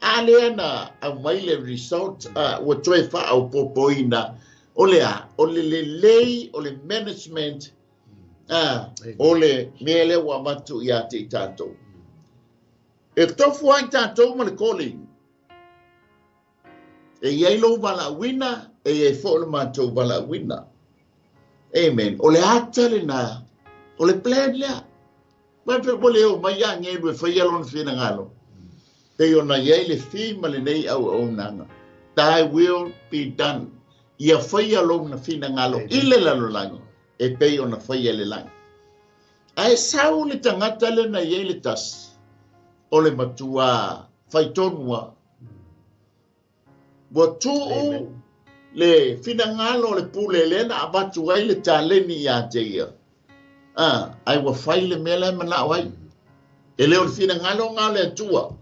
A lea na aumai le result, ua toe faaopopoina, o le a, o le lelei, o le management, o le mea lea ua avatu ia te i tatou. E tofu ai tatou ma le calling. E i ai lou valaauina, e i ai foi le matou valaauina. Amen. O le ata lena O le plan lea. Mai pe ua le omai agelu e faia lona finagalo. Pei ona i ai le theme a lenei auaunaga, Thy will be done. Ia faia lona finagalo i le lalolagi e pei ona faia i le lagi. Ae sau le tagata lea na i ai le tasi, o le matua faitonu lava. Ua tuu le finagalo o le pule lea na avatu ai le taleni ia te ia, a, ae ua fai le mea la e manao ai. E le o le finagalo lena o le Atua.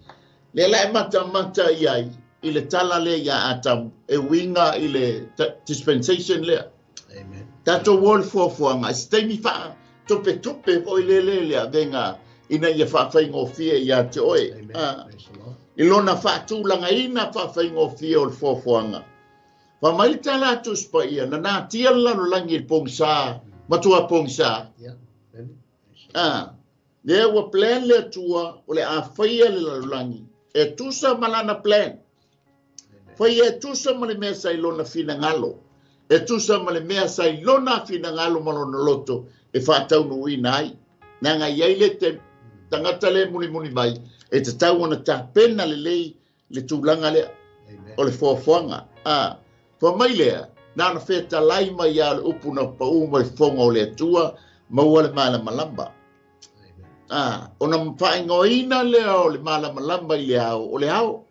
Lea la e matamata i ai i le tala lea ia Atamu e uiga i le dispensation lea. Amen. Tatou o i le fuafuaga, i se taimi faatupetupe foi lele le avega ina ia faafaigofie ia te oe. Amen. A, Praise the Lord. i lona faatulagaina faafaigofie o le fuafuaga. Fai mai le tala a Tusi Paia, na natia le lalolagi i le pogisa, matua pogisa. Yeah. Amen. A, lea ua plan le Atua o le a faia le lalolagi e tusa ma lana plan. Faia e tusa ma le mea sa i lona finagalo, e tusa ma le mea sa i lona finagalo ma lona loto e faataunuuina ai. Leaga e i ai le tagata lea e mulimuli mai, e tatau ona tapena lelei le tulaga lea o le foafoaga. A, fai mai lea, na ona fetalai mai lava o le upu na pau mai fofoga o le Atua, maua le malamalama. A, ona faaigoaina lea o le malamalama i le ao, o le ao.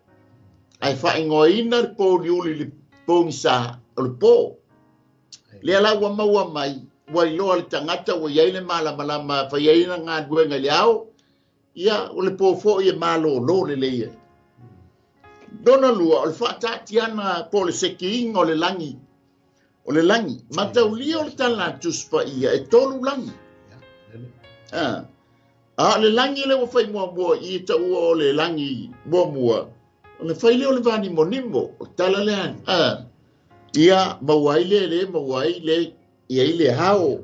Ae faaigoaina le pouliuli i le pogisa, o le po. Lea la ua maua mai, ua iloa le tagata ua i ai le malamalama e fai ai ana galuega i le ao, ia, o le po foi e malolo lelei ai. Lona lua, o le faataatiaga po o le sekiina o le lagi. O le lagi. Mataulia o le tala a Tusi Paia, e tolu lagi. A, a o le lagi lea ua fai muamua i i taua o le lagi muamua, ona fai lea o le vanimonimo, o le tala lea. A, ia, maua ai le le, maua ai le, i ai le ao,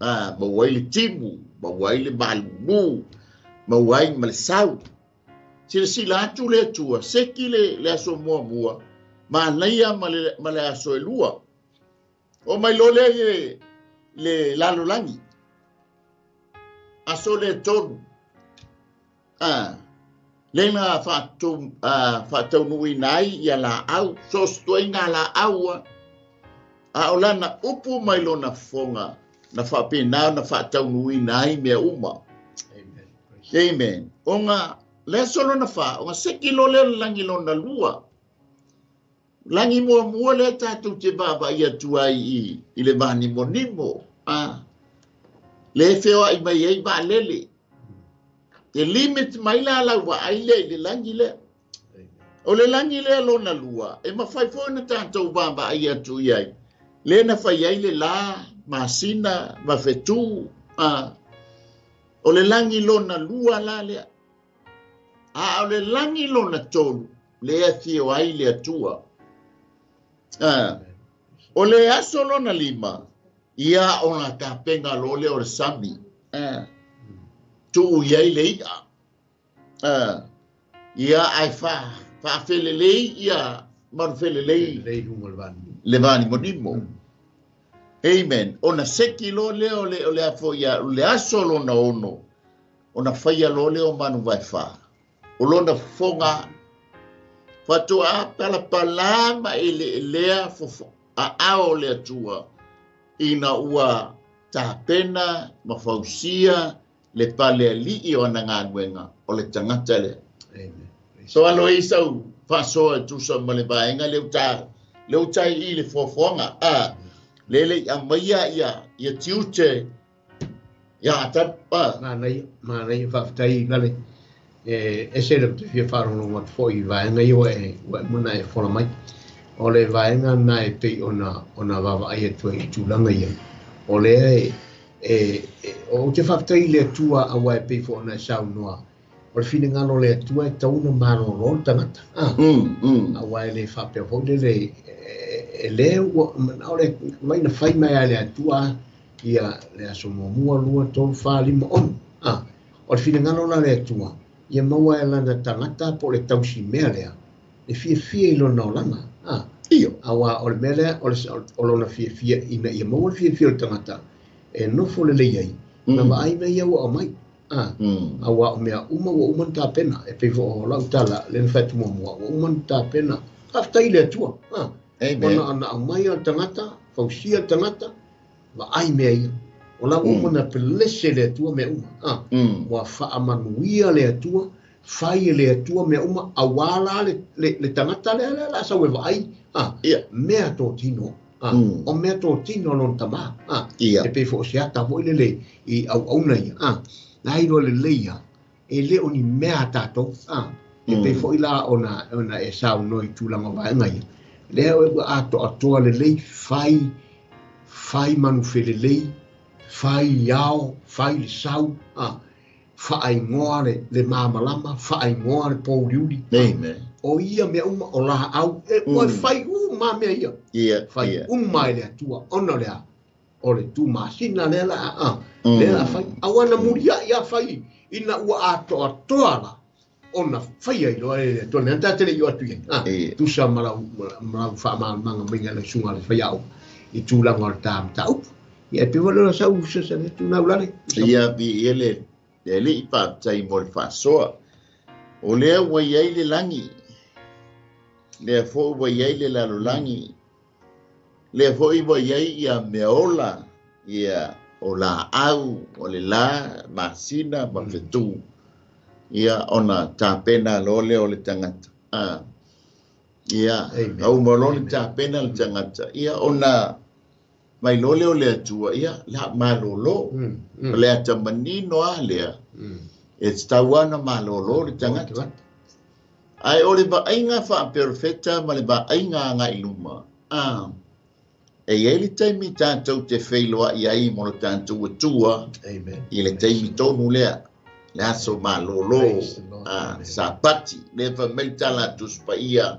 a, maua ai le timu, maua ai le malulu, maua ai ma le sau. Silasila atu le Atua, seki le, le aso muamua, manaia ma le, ma le aso e lua. O mai loa lea i le, le lalolagi. Aso lea e tolu. A, lea na faataunuuina ai ia laau, so o se ituaiga laau a. A o lana upu mai lona fofoga, na faapena ona faataunuuina ai mea uma. Amen. Amen. Ona le aso lona fa, ona seki loa lea o le lagi lona lua. Lagi muamua lea tatou te vaavaai atu ai i, i le vanimonimo. A, le feoai mai ai vaalele. E limit mai la lau vaai lea i le lagi lea. O le lagi lea lona lua, e mafai foi ona tatou vaavaai atu i ai. Lea na fai ai le la, masina, ma fetu. A, o le lagi lona lua la lea. A o le lagi lona tolu, lea e afio ai le Atua. A, o le aso lona lima, ia ona tapena loa lea o le sami. A, tuu i ai le i'a. A, ia ae fa, faafelelei ia manufelelei Lelei luga o le vanimonimo. Le vanimonimo. Amen. Ona seki loa lea o le, o le afo ia, o le aso lona ono, ona faia loa lea o manu vaefa. O lona fofoga, faatoa palapala ma eleelea fofo, aao o le Atua, ina ua tapena ma fausia le pale alii o ana galuega o le tagata lea. Amen. So alo i sau faasoa e tusa ma le vaega lea ua ta, lea ua tai i le foafoaga, a, le le i aumaia ia, ia tiute ia ta, a. Manaia, manaia, faafetai Lale. E ese le ou te fia faalogologo atu foi i vaega ia ua e, ua e muna e fola mai. O le vaega lena e pei ona, ona vaavaai atu ai i tulaga ia. O lea e, e, e, ou te faafetai i le Atua aua e pei foi ona e saunoa, o le finagalo o le Atua e tatau ona malolo le tagata. A, aua e le faapea foi lele, e, e le ua manao le, mai na fai mai lava e le Atua ia le aso muamua, lua, tolu, fa, lima, ono. A, o le finagalo la o le Atua, ia maua e lana tagata po o le tausimea lea, le fiafia i lona olaga. A, Io. aua o le mea lea, o le, o lona fiafia ina ia maua le fiafia o le tagata e nofo lelei ai. Na vaai mea ia ua aumai. Aua o mea uma ua uma ona tapena. E pei foi o lau tala lea na fai atu muamua, ua uma ona tapena. Faafetai i le Atua. Ona na aumai o le tagata, fausia le tagata, vaai mea ia. O la ua uma ona pelese le Atua mea uma. Ua faamanuia le Atua, fai e le Atua mea uma, aua la le tagata lea o le a sau e vaai. Mea totino. O mea totino lona tama. E pei foi o se ata foi lele i auauna ia. Na iloa lelei ia, e le o ni mea a tatou. E pei foi la ona e saunoa i tulaga o vaega ia. Lea ua atoatoa lelei, fai fai manufelelei, fai ao, fai le sau, faaingoa le malamalama, faaingoa le pouliuli. Amen. O ia mea uma o laau, e ua fai uma mea ia. Fai uma e le Atua, ona lea, o le tumasina lea la, lea la fai. Aua na muliai ia fai, ina ua atoatoa la, ona fai ai loa e le Atua. Nea tātele i o atu ia. Tusa ma lau whaamāmanga mai ngā sunga le whai au i tūlanga o le tā mata upu. Ia e pe wale la sau sa sa le tūnau lale. Ia bi ia le le i pāptai mo le whasoa. O lea ua iai le langi. Lea fo ua iai le lalolagi. Lea foi ua iai ia mea ola. Ia o la au, o le la, masina, ma fetu. Ia ona tapena loa lea o le tagata. Ia, au ma loa le tapena le tagata. Ia ona mai loa lea o le Atua, ia la malolo. O le ata manino a lea. E tatau ana malolo le tagata. Ai o le vaaiga faaperofeta ma le vaaiga agai luma. E iai le taimi tatou te feiloai ai mo le tatou Atua. I le taimi tonu lea. Le aso malolo, sapati, le fa mai tala tuspaia,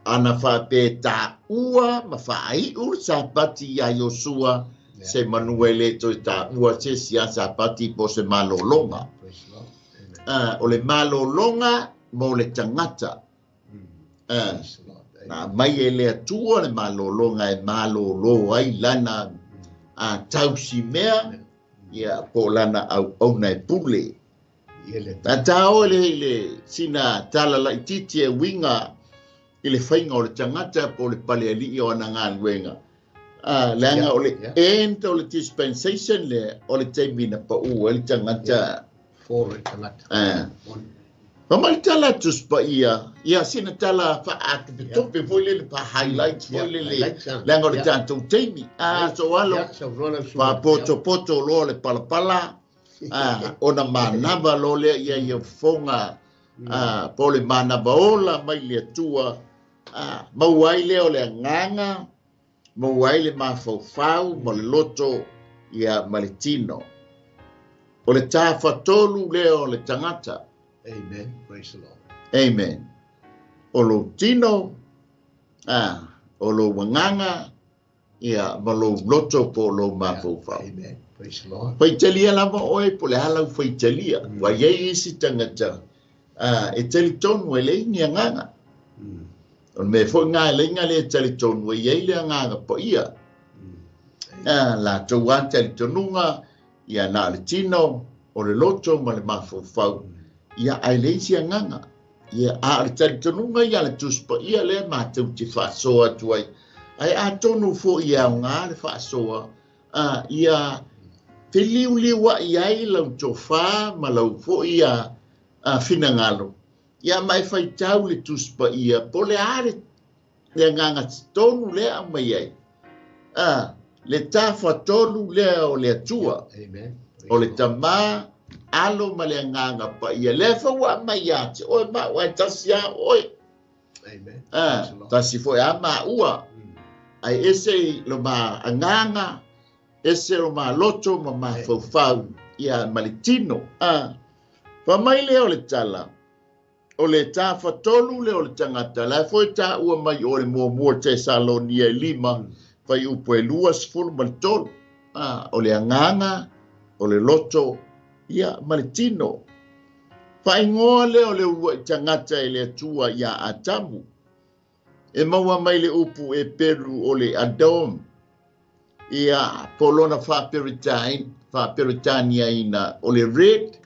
ana fa pe taua ma faaiu sapati ia Iosua, se manuele toe taua se sia sapati po se malolonga. O le malolonga mo le tagata. Na mai e le Atua le malolonga e malolo ai lana tausi mea, ia po lana auauna e pule. Na tāo le sina tala laititi e winga i le whainga o le tagata po le palealii o ana galuega. Leaga o le end o le dispensation le o le taimi na pau ai le tagata. Folo le tagata. Fa mai tala tuspaia, ia sina tala faatopetope foi lele pa highlights foi lele leaga o le tatou taimi. So alo faapotopoto loa le palapala, ona manava loa lea ia ia fofoga, po le manava ola mai le Atua, maua ai lea o le agaga, maua ai le mafaufau ma le loto ia ma le tino. O le tafatolu lea o le tagata. Amen. Praise the Lord. Amen. O lou tino, o lou agaga, ia ma lou loto po lou mafaufau. Amen. Praise the Lord. Faitalia lava oe po le ala u faitalia. Ua iai isi tagata, e talitonu e leai ni agaga. O le mea foi ngā e leai ngā le talitonu e iai le agaga paia. Latou a talitonuga, ia na o le tino, o le loto ma le mafaufau. Ia ai leai si agaga. Ia a o le talitonuga ia le tuspaia lea matou te faasoa atu ai. Ai atonu foi e aoga le faasoa, ia feliuliuai ai lau tofā ma lau foi ia finagalo. Ia ma e faitau le tuspaia, po le a le agaga tonu lea aumai ai. Le tafatolu lea o le Atua. Amen. O le tamā, alo ma le agaga paia. Lea fa ua aumai ia te oe ma ua e tasi a oe. Amen. Tasi foi a maua. Ai ese lo ma agaga, ese lo ma loto ma mafaufau, ia ma le tino. Fa mai lea o le tala, o le tafatolu lea o le tagata, la foi taua mai o le muamua Tesalonia e 5, fai upu e 23. O le agaga, o le loto, ia ma le tino. Faaigoa lea o le uluai tagata e le Atua ia Atamu. E maua mai le upu e peru o le Adom. Ia, po o lona faa-Peretania-ina o le red,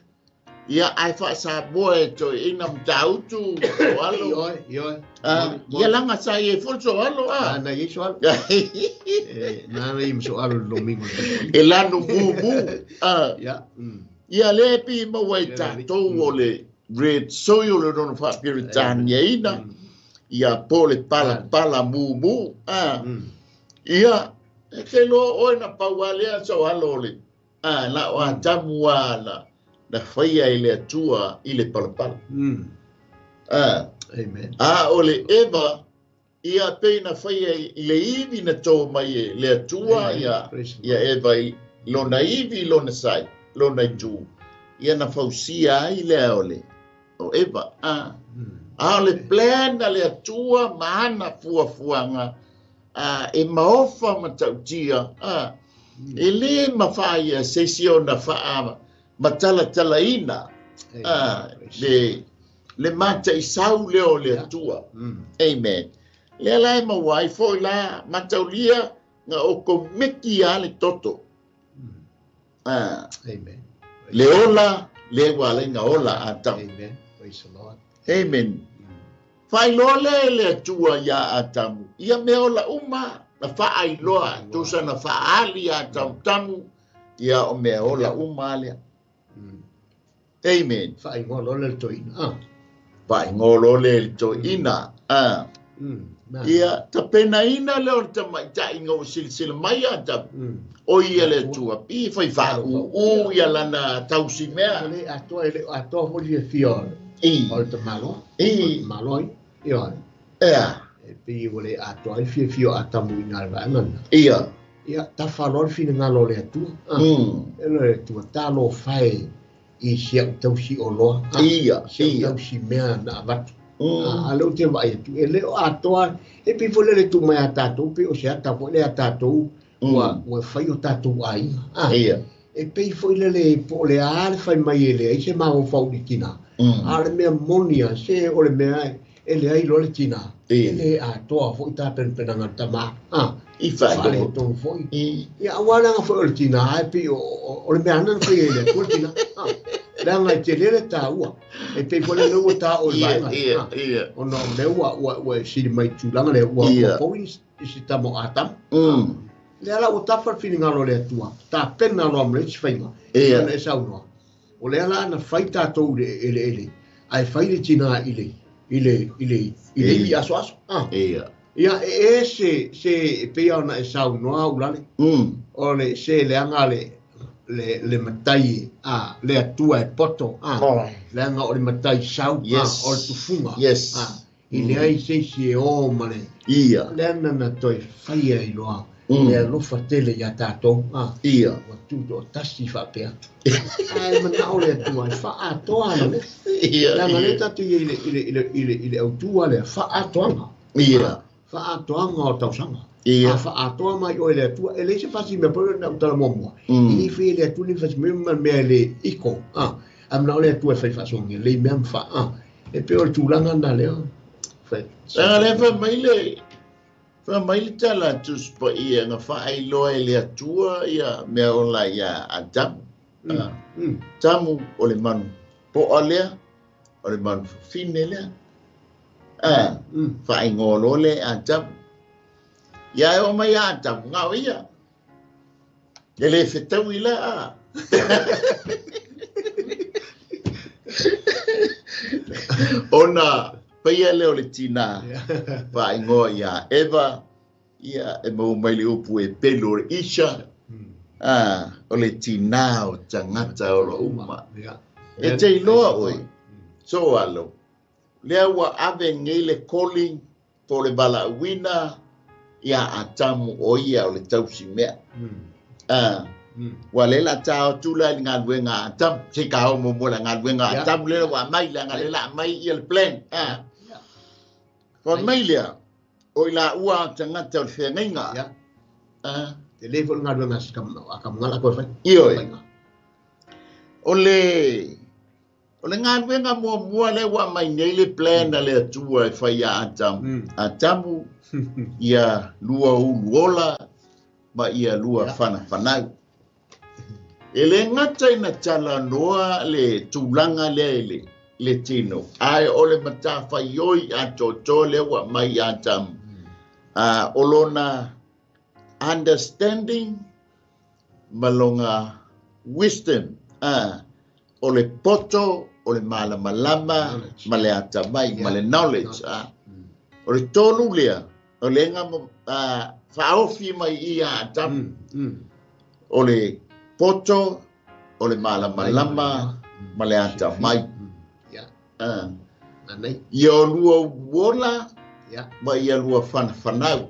ia, ae faa-Samoa e toeaina Matautu, Soalo. Ioe, ioe. Ah, ia laga sa i ai foi le Soalo, ah. Ah, na i ai Soalo. Eh, na i ma Soalo le lomigo. E lanu mumu. Ah. Ia. Ia le pi maua i tatou o le red soil o le lona faa-Peretania-ina, ia po le palapala mumu. Ah. Ia, e te iloa oe na pau lava lea Soalo o le, a, na o Atamu lava na, na faia e le Atua i le palapala. A, Amen. a o le Eva, ia pei na faia i le ivi na tō mai e le Atua, Amen. ia, Praise the ia Lord. Eva i lona ivi, lona sai, lona itu. Ia na fausia ai lea o le, o Eva. A, a o le plan a le Atua ma ana fuafuaga, a, e maofa matautia, a, e lē mafai e se isi ona faamatalatalaina, a, le, le mataisau lea o le Atua. Amen. Lea la e maua ai foi la mataulia na o komeki a le toto. A, Amen. le ola, le ua ala ai na ola Atamu. Amen. Praise the Lord. Amen. Faailoa lea e le Atua iā Atamu, ia mea ola uma, na faailoa, tusa na faaali iā Tamutamu, ia o mea ola uma lea. Amen. Faaigoa loa le toeaina. Ah. Faaigoa loa le toeaina. Ah. Ia tapenaina lea o le tamaitai ina ua silasila mai Atamu, o ia le Atua, pi fai faaūū ia lana tausimea. E le atoa, e le atoa foi le fiafia o I. o le tamaloa. I. O le tamaloa ia. Ioe. Ea. E pei ua le atoa ai le fiafia o Atamu i nā le vaega lena. Ia. Ia, tafa loa le finagalo o le Atua. Ah. E le Atua, talofa e i si au tausi oloa. Ah. Ia, Si au ia. tausi mea na avatu. Ah, a lea ou te vaai atu, e le o atoa, e pei foi lele tuu mai a tatou, pei o se ata foi lea a tatou, ua, ua fai o tatou aiga. Ah. Ia. E pei foi lele po o le a le fai mai e leai se mafaufau i le tinā. A o le mea moni lava, se o le mea e leai loa le tinā, Ia. e le atoa foi tapenapenaga a le tama. Ah. I faailoa. Faaletonu foi. I. Ia, aua leaga foi o le tinā, e pei o le mea lava na faia e le Atua le tinā. Ah. Leaga e tele le taua. E pei foi lele ua taua i le Ia, vaega. ia, Ah. ia. Ona o lea ua, ua, ua e sili mai i le tulaga lea, ua, Ia. ua pau i si tama o Atamu. Lea la ua tafa le finagalo o le Atua, tapena loa ma le isi faiga, Ia. ona e saunoa. O lea la na fai tatou i le eleele, ae fai le tinā i le, i le, i le, i le ivi asoaso. Ah. Ia. Ia, e ese se e pei ona e saunoa Ulale, o le se leaga le, le, le matai, ah, le Atua e poto, ah, leaga o le matai sau, ah, Yes. o le tufuga. Yes. Ah, i leai se isi e o ma le, Ia. leaga na toe faia i loa, le alofa tele iā tatou, ah, Ia. ua tutoatasi faapea. Ae manao le Atua e faaatoa ana mea. Ia. Leaga lea Ia. tatou i ai i le, i le, i le, i le, i le autua lea, faaatoaga. Ia. Faaatoaga o tausaga. Ia. A faaatoa mai oe e le Atua, e leai se fasi mea pei ona ou tala muamua. E le i faia e le Atua ni fasi mea ma le mea e le iko. Ah, a manao le Atua e fai faasoagia lelei mea ma faa. Ah, e pei o le tulaga lena lea. Fai. Leaga lea fai mai le, fai mai le tala a Tusi Paia na faailoa e le Atua ia mea ola iā Atamu. Ah, Tamu o le manu po'a lea, o le manu fafine lea. Ah, faaigoa loa lea e Atamu. Ia e oo mai ia Atamu, na o ia. E le fetaui la, ah. Ona paia lea o le tinā, faaigoa iā Eva, ia e maua mai le upu e pelu o le Isha, ah, o le tinā o tagata o lo uma. Ia. E te iloa oe, Soalo, lea ua ave nei le calling po o le valaauina iā Atamu o ia o le tausimea. Ah, ua le la tā atu la i le galuega a Atamu, se i ka oo muamua i le galuega a Ia. Atamu lea ua aumai, leaga lea la aumai ia le plan. Ah, Ia. fai mai lea, o i laua o tagata o le feagaiga. Ia. Ah, Tele foi le galuega a si a Kamugala koe fai. Ioe. Faiga. O le, o le galuega muamua lea ua aumai nei le plan a le Atua e fai iā Atamu. Atamu, ia lua ulu ola, Ma ia lua fanafanau. E le gata ina talanoa le tulaga lea i le tino, ae o le matafaioi atoatoa lea ua aumai ia Atamu. O lona understanding ma lona wisdom, o le poto, o le malamalama ma le atamai ma le knowledge. O le tolu lea, o le faaofi mai ia Atamu. O le poto, o le malamalama ma le atamai. Ia o lua uola ma ia lua fanafanau.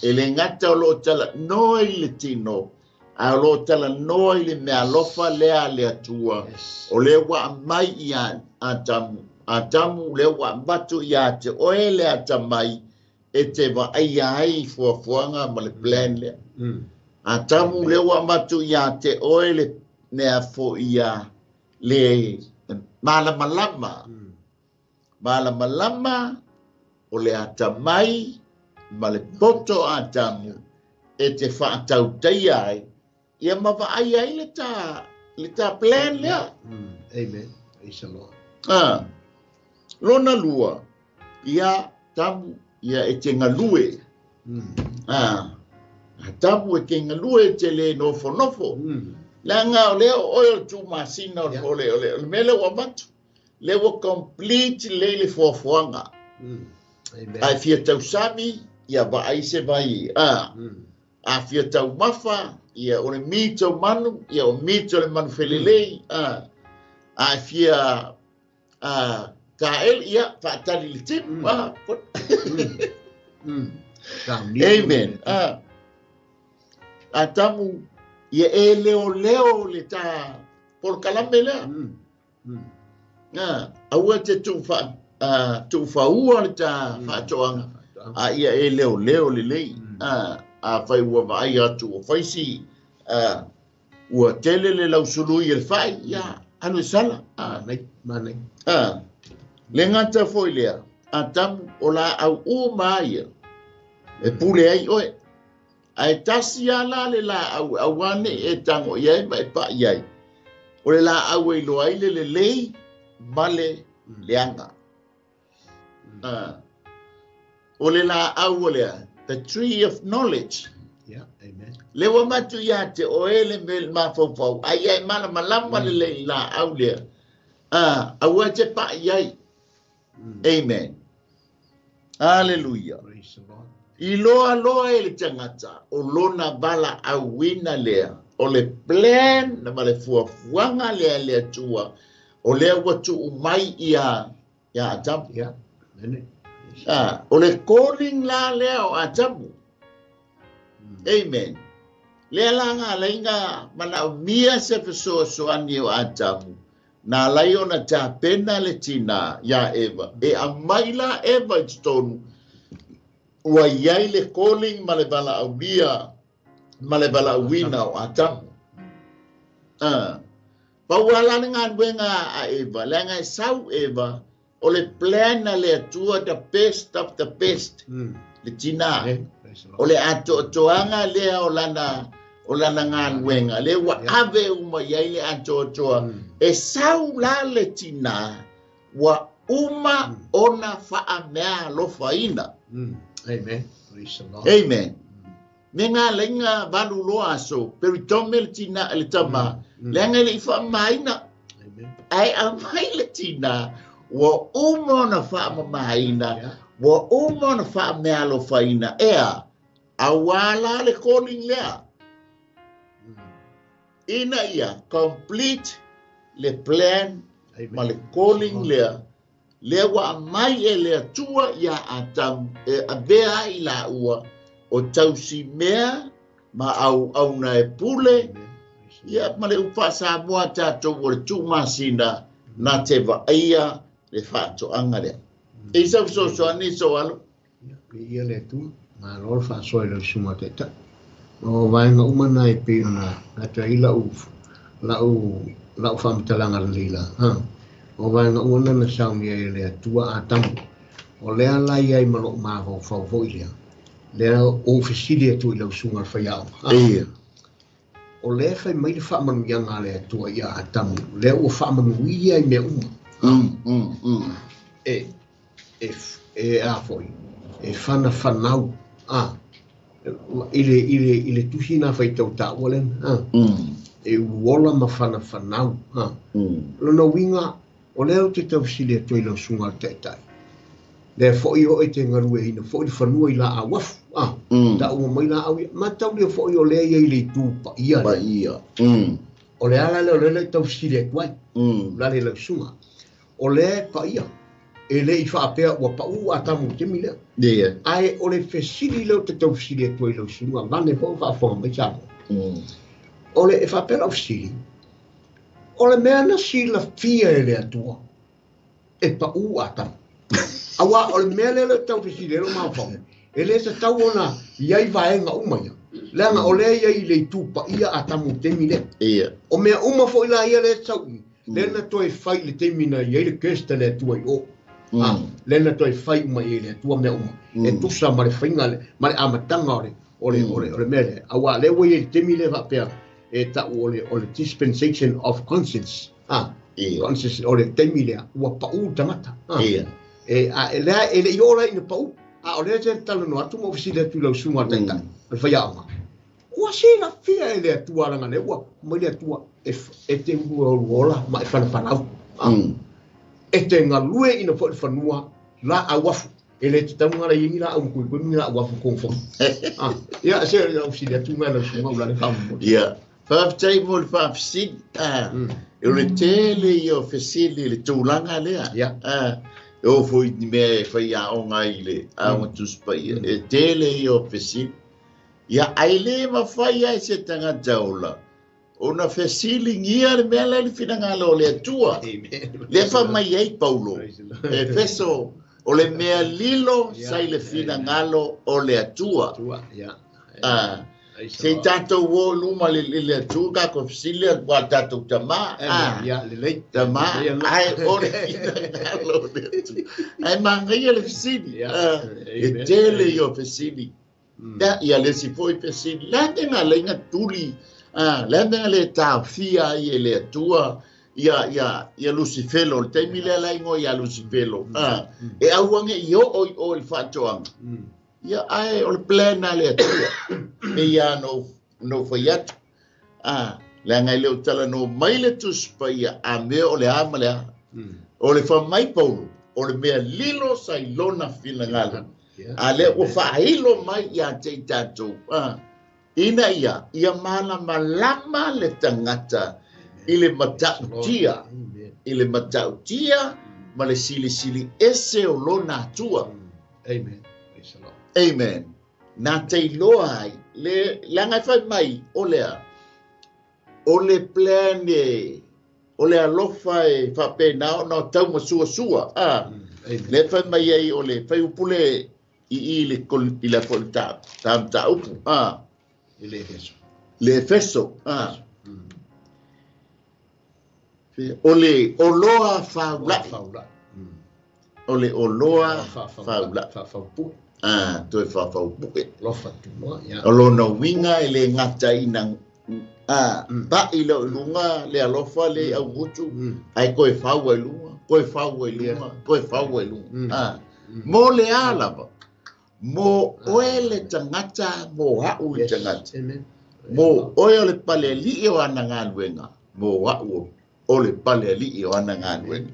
E le gata o loo talanoa i le tino, a o loo talanoa i le mealofa lea a le Atua. O lea ua aumai ia Atamu. Atamu lea ua avatu ia te oe le atamai e te vaaia ai fuafuaga ma le plan lea. Atamu lea ua avatu ia te oe le mea foia le malamalama. Malamalama o le atamai ma le poto Atamu e te faatautaia ai ia ma vaai ai le ta plan lea. Amen. Praise the Lord. Lona lua, ia Tamu ia e te galue. Tamu e te galue e te le nofonofo. Leaga o lea o oe o le tumasina o le mea lea ua avatu. Lea ua complete lei le fuafuaga. Ae fia tausami, ia vaai se vai. A fia taumafa, ia o le mito manu, ia o mito le manu felelei. A fia tael, ia faatali le timu. Amen. Atamu, ia e leo leo le ta polokalame lea. Aua te tuufaua le ta faatoaga. A ia e leo leo le lei. A fai ua vaai atu o faisi, ua tele le lausului e le fai, ia alu e sala. Manai. Le gata foi lea, Atamu o la au uma ia, e pule ai oe. Ae tasi ala le la au auane e tango i ai ma e pa i ai. O le la au e iloa ai le lelei ma le leaga. O le la au o lea, the tree of knowledge. Yeah, amen. Le ua matu ia te oe le me mafaufau, ai ai malamalama le lei la au lea. Aua te pa i ai. Amen. Hallelujah. Praise the Lord. I loa loa e le tangata, o lona vala auina lea, o le plan ma le fuafuaga lea le Atua, o lea ua tuu mai ia Atamu. Yeah. Amen. O le calling la lea o Atamu. Amen. Lea la ngā lainga manaomia se fesoasoani o Atamu. Nā lai ona tapena le tina ia Eva. E aumai la Eva i totonu. Ua iai le calling ma le valaaulia ma le valaauina o Atamu. Pau ala le galuega a Eva, leaga e sau Eva, o le plan a le Atua, the best of the best. Le tina. O le atoatoaga lea o lana galuega. Le ua ave uma i ai le atoatoa. E sau la le tina, ua uma ona faamea alofaina. Amen. Praise the Lord. Amen. Me ngā lainga valu loa aso, peritome le tina le tama, leaga le i faamamaina. Ae aumai le tina, ua uma ona faamamaina, ua uma ona faamea alofaina. Ea, auā la le calling lea. Ina ia, complete le plan ma le calling lea. Lea ua aumai e le Atua ia Atamu, e avea ai la ua, o tausimea ma auauna e pule, ia ma le upa Samoa tātou o le tuumasina na te vaaia le faatoaga lea. E sa fesoasoani so alo. Ia le Atua, malo le faasoa i lau susuga taitai. O vaega uma na e pei ona gata ai lau faamatalaga lelei la. O vaega uma na na saunia e le Atua Atamu. O lea la iai ma lou mafaufau foi lea. Lea ou fesili atu i lau susuga i le faiaoga. Ia. O lea e fai mai le faamanuiaga a le Atua ia Atamu, lea ua faamanuia i mea uma. E, e, e a foi, e fanafanau, a, i le, i le, i le tusi na faitau taua lena, a, e uluola ma fanafanau, a. Lona uiga, o lea ou te tau fesili atu ai i lau susuga i le Taitai, lea foi o oe te galueaiina foi le fanua i laau afu, a, taua mai laau ia, mataulia foi o lea e i ai le itu paia lea. Paia. O le ala lea o lea e tau fesili atu ai, lale i lau susuga. O lea e paia, e le i faapea ua pau Atamu i le taimi lea. Ae o le fesili lea ou te tau fesili atu ai i lau susuga, vane foi o faafofoga mai Samoa. O le e faapea lau fesili, o le mea na silafia e le Atua, e pau Atamu. Aua o le mea lea ou te tau fesili ai lou mafaufau, e le tatau ona i ai vaega uma ia. Leaga o lea e i ai le itu paia Atamu i le taimi lea. O mea uma foi la ia lea e sau i, lea na toe fai i le taimi na i ai le curse a le Atua i o. Lea na toe fai uma i ai le Atua mea uma. E tusa ma le faiga ma le amataga o le o le o le o le mea lea. Aua lea ua i ai le taimi lea faapea e tau o le o le dispensation of conscience. Conscience o le taimi lea ua pau le tagata. E a e lea e le i oo la ina pau. A o lea te talanoa atu ma ou fesili atu i lau susuga i le Taitai, o le faiaoga. Ua silafia e le Atua leaga lea ua mai le Atua e, e te uluola ma e fanafanau. E te galueaiina foi le fanua laau afu. E le tatau ona i ai ni laau makuikui ma ni laau afu i totonu o fono. Ia, se lau fesili atu lena i lau susuga ua lale faamolemole. Ia, faafetai mo le faafesili. O le tele ia o fesili i le tulaga lea. E oo foi i ni mea e faiaoga ai i le aoga Tusi Paia, e tele ia o fesili. Ia, ae le mafai lava e se tagata ola ona fesiligia le mea lea i le finagalo o le Atua. Lea fai mai ai Paulo, Efeso, o le mea lilo sa i le finagalo o le Atua. Se i tatou o i luma i le Atua tatou fesili atu a tatou tama. Tama, ae o le finagalo o le Atua. Ae manaia le fesili. E tele ia o fesili. Ia le isi foi fesili, le a mea na ala ai ona tuli, le a mea na le taofia ai e le Atua ia, ia, ia Lusifelo, le taimi lea la igoa ia Lusifelo, e aua ne i oo i o i le faatoaga. Ia, ae o le plan a le Atua, pei lava ona ou fai atu, leaga e le o talanoa mai le Tusi Paia a mea o le a ma le a. O le fai mai Paulo, o le mea lilo sa i lona finagalo. A lea ua faailo mai ia te i tatou, ina ia, ia malamalama le tagata i le matautia, i le matautia ma le silisili ese o lona Atua. Amen. Amen. Na te iloa ai, le, leaga e fai mai, o lea, o le plan e, o le alofa e faapena ona o tau masuasua. Le fai mai ai o le faiupu le i i le i le foi ta ta mataupu. I le Efeso. Le Efeso. O le oloa faulai. O le oloa faulai. Faafaupue. Toe faafaupue. Alofa tunoa, ia. O lona uiga e le gataina pa'i lea i luga le alofa le augutu, ae toe fau ai luga, toe fau ai luga, toe fau ai luga. Mo le a lava, mo oe le tagata, mo a'u le tagata. Mo oe o le paleali'i o ana galuega, mo a'u o le paleali'i o ana galuega.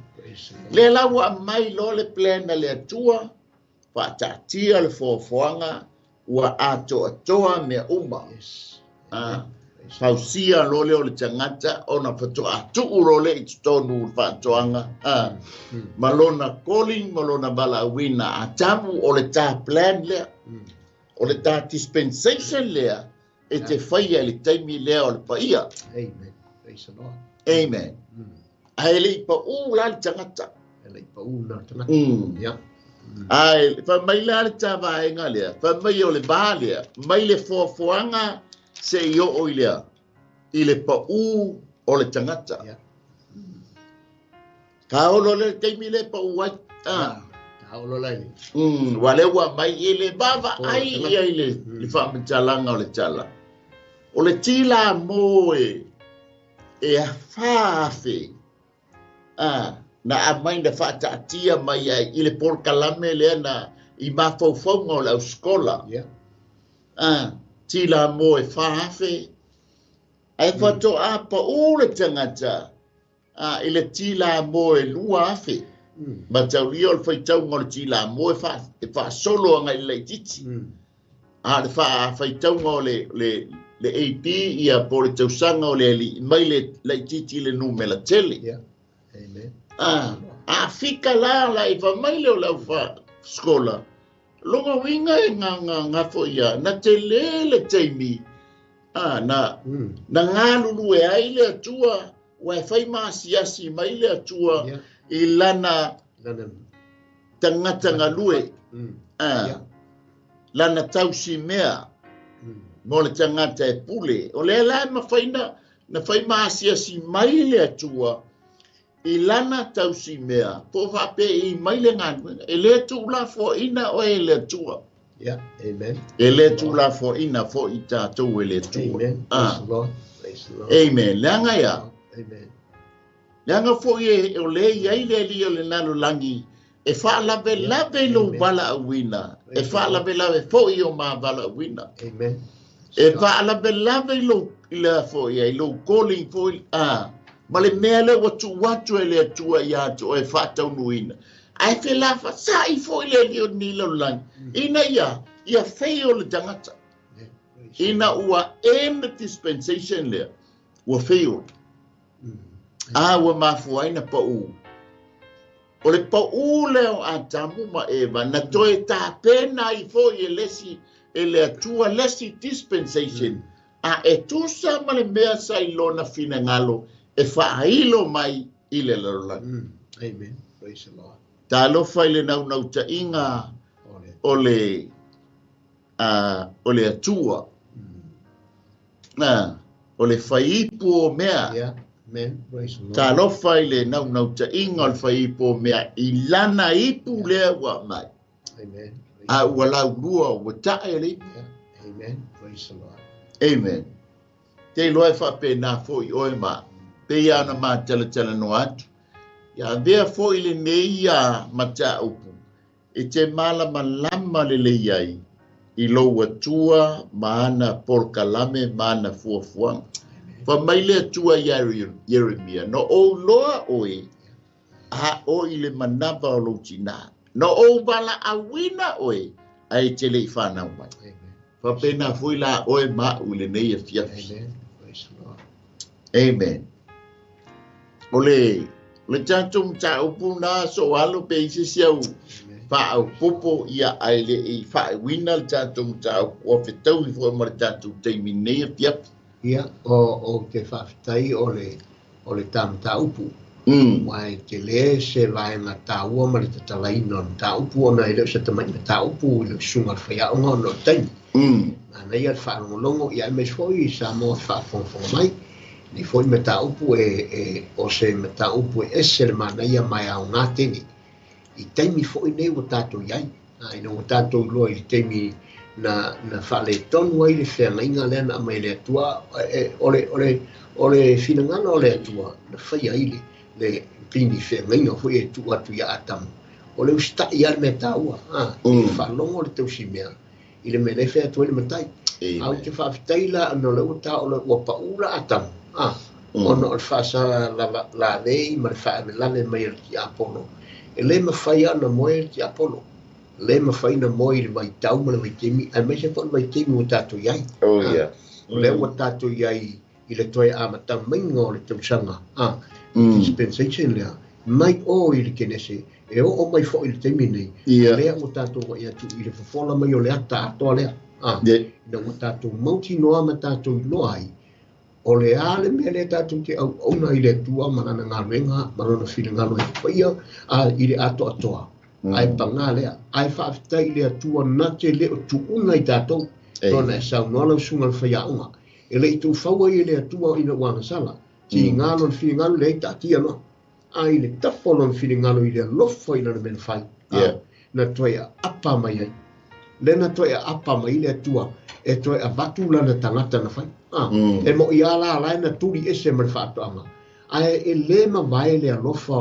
Lea la ua aumai loa le plan a le Atua, faataatia le foafoaga, ua atoatoa mea uma. Fausia loa lea o le tagata ona faatoa tuu loa lea i totonu o le faatoaga, ma lona calling ma lona valaauina. Atamu o le ta plan lea, o le ta dispensation lea, e te faia i le taimi lea o le paia. Amen. Praise the Lord. Amen. Ae le i pau la le tagata. E le i pau la le tagata. Ia. Ae fai mai la le ta vaega lea, fai mai o le va lea, mai le foafoaga se i oo i lea, i le pau o le tagata. Ka olo le taimi le pau ai. A o lo lai. Ua lea ua aumai i le vaavaai ia i le faamatalaga o le tala. O le tilamo e 4,000 na aumai na faataatia mai ai i le polokalame lea na i mafaufauga o le ausikola. Tilamo e 4,000. Ae faatoa pau le tagata i le tilamo e 2,000. Mataulia o le faitauga o le tilamo e faasolo agai i le laitiiti. A le faitauga o le AP ia po le tausaga o le alii mai le laitiiti i le numera tele. A fika la i famaile o le aufa skola, longa uiga e ngafo ia, na tele le taimi, na galulue ai le Atua, ua e fai maasiasi mai le Atua i lana tagata galue, lana tausimea mo le tagata e pule. O lea la e mafai na fai maasiasi mai le Atua i lana tausimea, po faapea i mai le galuega, e le tuulafoaina oe e le Atua. Amen. E le tuulafoaina foi tatou e le Atua. Amen. Praise the Lord. Praise the Lord. Amen. Leaga ia. Amen. Leaga foi e o le iai le alii o le lalolagi, e faalavelave i lou valaauina, e faalavelave foi i o ma valaauina. Amen. E faalavelave i lou i lou calling foi, ma le mea lea ua tuu atu e le Atua ia te oe faataunuina. Ae felafasai foi le alii o lenei lalolagi, ina ia fail le tagata. Ina ua end the dispensation lea, ua fail. A ua mafua ai na pau. O le pau lea o Atamu ma Eva, na toe tapena ai foi e lesi, e le Atua lesi dispensation. A e tusa ma le mea sa i lona finagalo e faailo mai i le lalolagi. Amen. Praise the Lord. Talofa i le naunautaiga o le Atua. O le faiipu o mea. Amen. Praise the Lord. Talofa i le naunautaiga o le faiipu o mea i lana ipu lea ua mai. Amen. A ua laulua ua tae le ipu. Amen. Praise the Lord. Amen. Te iloa e faapena foi oe ma peia ana matalatala atu. Ia avea foi lenei ia mataupu e te malamalama lelei ai i lou Atua ma ana polokalame ma ana fuafuaga. Fa mai le Atua ia Ieremia, no ou loa oe, a o i le manava o lou tina. No ou valaauina oe, ae te le i whanau mai. Faapena foi la oe ma au i lenei afiafi. Amen. Praise the Lord. Amen. O le tatou mataupu na so alo pe i se si au faaopopo ia ae le i faauina le tatou mataupu ua fetaui foi ma le tatou taimi nei afiafi. Ia, o te faafetai o le ta mataupu. Ua e te le se vaega taua ma le tatalaina o le mataupu ona e le o se tamai mataupu i le susuga o le faiaoga ona o le taimi. Manaia le faalogologo ia aemaise foi i Samoa faafogafoga mai. Nei foi mataupu e o se mataupu e ese le manaia ma e aoga tele. I taimi foi nei ua tatou iai. Ina ua tatou iloa i le taimi na faaletonu ai le feagaiga lea na aumai e le Atua, o le finagalo o le Atua na faia ai le pini feagaiga foi e tuu atu ia Atamu. O le usitai lava le mea taua, i le faalogo o le tausimea i le mea lea e fai atu ai le matai. A ou te faafetai la ona o lea ua ta ua pau la Atamu, ona o le faasalalei ma le faalavelave mai o le tiapolo. E le mafai ona moe le tiapolo. Le mafai na moe i le vaitau ma le vaitaimi, aemaise foi le vaitaimi ua tatou iai. O lea ua tatou iai i le toe amatamaiga o le tausaga, dispensation lea, mai o i le Kenese, e oo mai foi i le taimi nei, lea ua tatou vaai atu i le fofola mai o le ata atoa lea. Ina ua tatou mautinoa ma tatou iloa ai, o le a le mea lea tatou te auauna i le Atua ma lana galuega ma lona finagalo e faia i le atoatoa. Ae pagā lea, ae faafetai i le Atua na te le o tuuna i tatou, ona e saunoa lau susuga le faiaoga. E le i tuufaua ai e le Atua ina ua agasala, tiga lona finagalo leai taatia loa. A i le tafa o lona finagalo i le alofa i lana mea na fai. Na toe aapa mai ai. Le na toe aapa mai le Atua e toe avatu lana tagata na fai. E mo'i lava la la e na tuli ese ma le faatoaga. Ae e lē mavae le alofa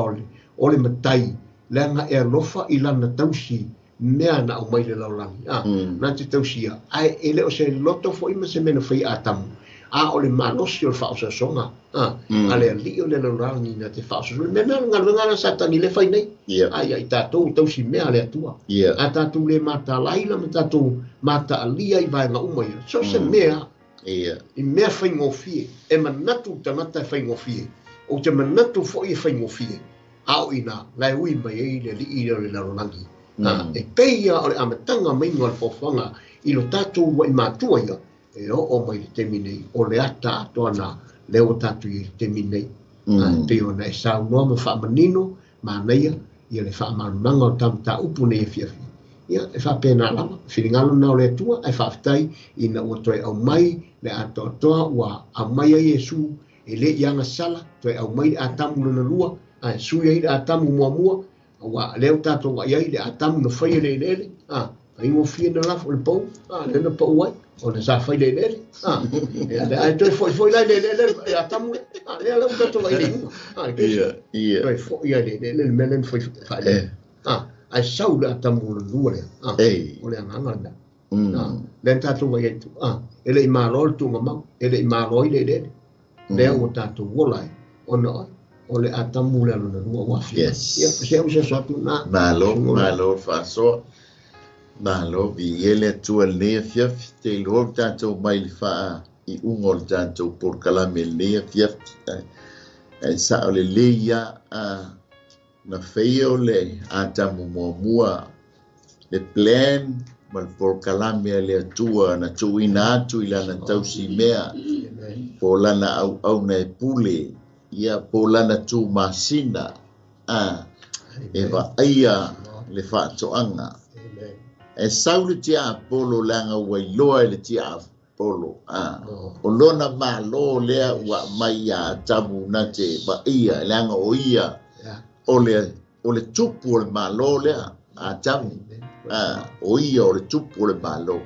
o le matai, leaga e alofa i lana tausi mea na aumai le lalolagi. Na te tausia. Ae e le o se loto fo'i ma se mea na fai Atamu. A o le malosi o le faaosoasoga. A le alii o le lalolagi na te faaosoasoga. Le mea na galuega na Satani le fai nei. Ai ai tatou tausi mea a le Atua. A tatou le matalai la ma tatou mataalia i vaega uma ia. So se mea i mea faigofie. E manatu tagata e faigofie. Ou te manatu fo'i e faigofie. A o ina, la e ui mai ai le alii o le lalolagi. E pei o le amataga maiga o le foafoaga i lo tatou uluai matua ia, e oo mai le taimi nei, o le ata atoa na lea ua tatou i le taimi nei. E pei ona e saunoa ma faamanino, manaia, ia le faamalamalamaga o ta mataupu nei e fiafia. Ia, e faapena lava, finagalo na o le Atua, ae faafetai ina ua toe aumai le atoatoa ua aumai ai Iesu e le i agasala, toe aumai le Atamu lona lua, ae sui ai le Atamu muamua, ua lea ua tatou vaai ai le Atamu na faia le eleele, faigofie na lafo le pau, lea na pau ai, ona sa fai le eleele, ae toe foi foi la i le eleele le Atamu lea, lea la ua tatou vaai i le iuga, le kesi. Toe foi ai le eleele le mea lea na fai faaeleele. Ae sau le Atamu lona lua lea, o le agaga lena. Lea na tatou vaai ai tu, e le i malo le tuugamau, e le i malo ai le eleele, lea ua tatou ola ai, ona o le Atamu le lona lua ua afio. Ia, se au se atu na. Malo, malo faasoa. Malo, viia le Atua i lenei afiafi. Te iloa le tatou mai le faaiuga o le tatou polokalame i lenei afiafi. Ae sao lelei ia na faia o le Atamu muamua le plan ma le polokalame a le Atua na tuuina atu i lana tausimea po o lana auauna e pule ia po o lana tumasina e vaaia le faatoaga. E sau le tiapolo leaga ua iloa e le tiapolo o lona malo lea ua aumai ia Atamu na te vaaia leaga o ia o le tupu o le malo lea Atamu. O ia o le tupu o le malo.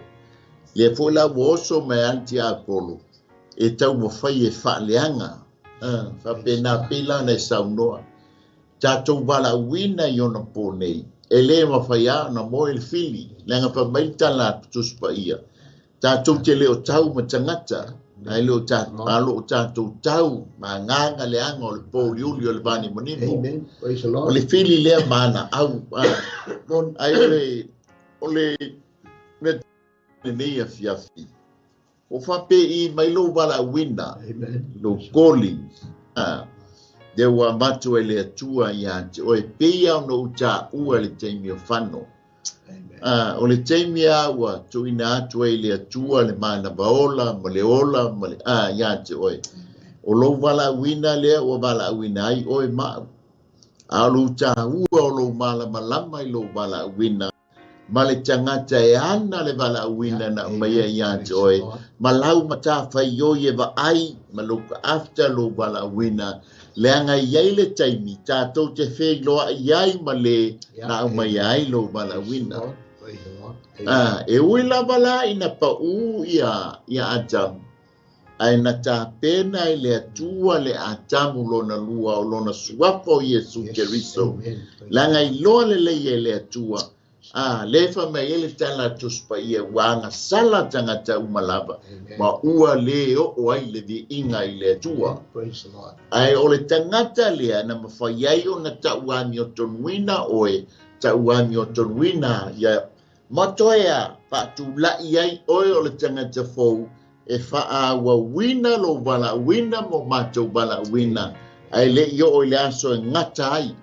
Lea foi la ua oso mai a le tiapolo e taumafai e faaleaga. Faapena pei la ona e saunoa. Tatou valaauina i ona po nei, e lē mafai a ona moe le fili, leaga fai mai le tala a Tusi Paia. Tatou te le o tau ma tagata, ae le o o tatou tau ma agaga leaga o le pouliuli o le vanimonimo. O le fili lea ma ana au. Ae o le mea lenei afiafi, o faapei mai lou valaauina, lou calling, lea ua avatu e le Atua ia te oe, pei ona ou taua le taimi o fano. O le taimi a ua tuuina atu ai le Atua le manava ola ma le ola ma le ia te oe. O lou valaauina lea ua valaauina ai oe maau. A o lou taua o lou malamalama i lou valaauina, ma le tagata e ana le valaauina na aumaia ia te oe, ma lau matafaioi e vaai ma look after lou valaauina, leaga i ai le taimi tatou te feiloai ai ma le na aumaia ai lou valaauina. E ui lava la ina pau ia Atamu, ae na tapena e le Atua le Atamu lona lua o lona suafa o Iesu Keriso. Leaga iloa lelei e le Atua. Le fa mai e le tala Tusi Paia ua agasala tagata uma lava, ma ua le oo ai le viiga i le Atua. Ae o le tagata lea na mafai ai ona tauamiotonuina oe, tauamiotonuina ia ma toe a faatulai ai oe o le tagata fou e faaauauina lou valaauina mo matou valaauina, ae le i oo i le aso e gata ai.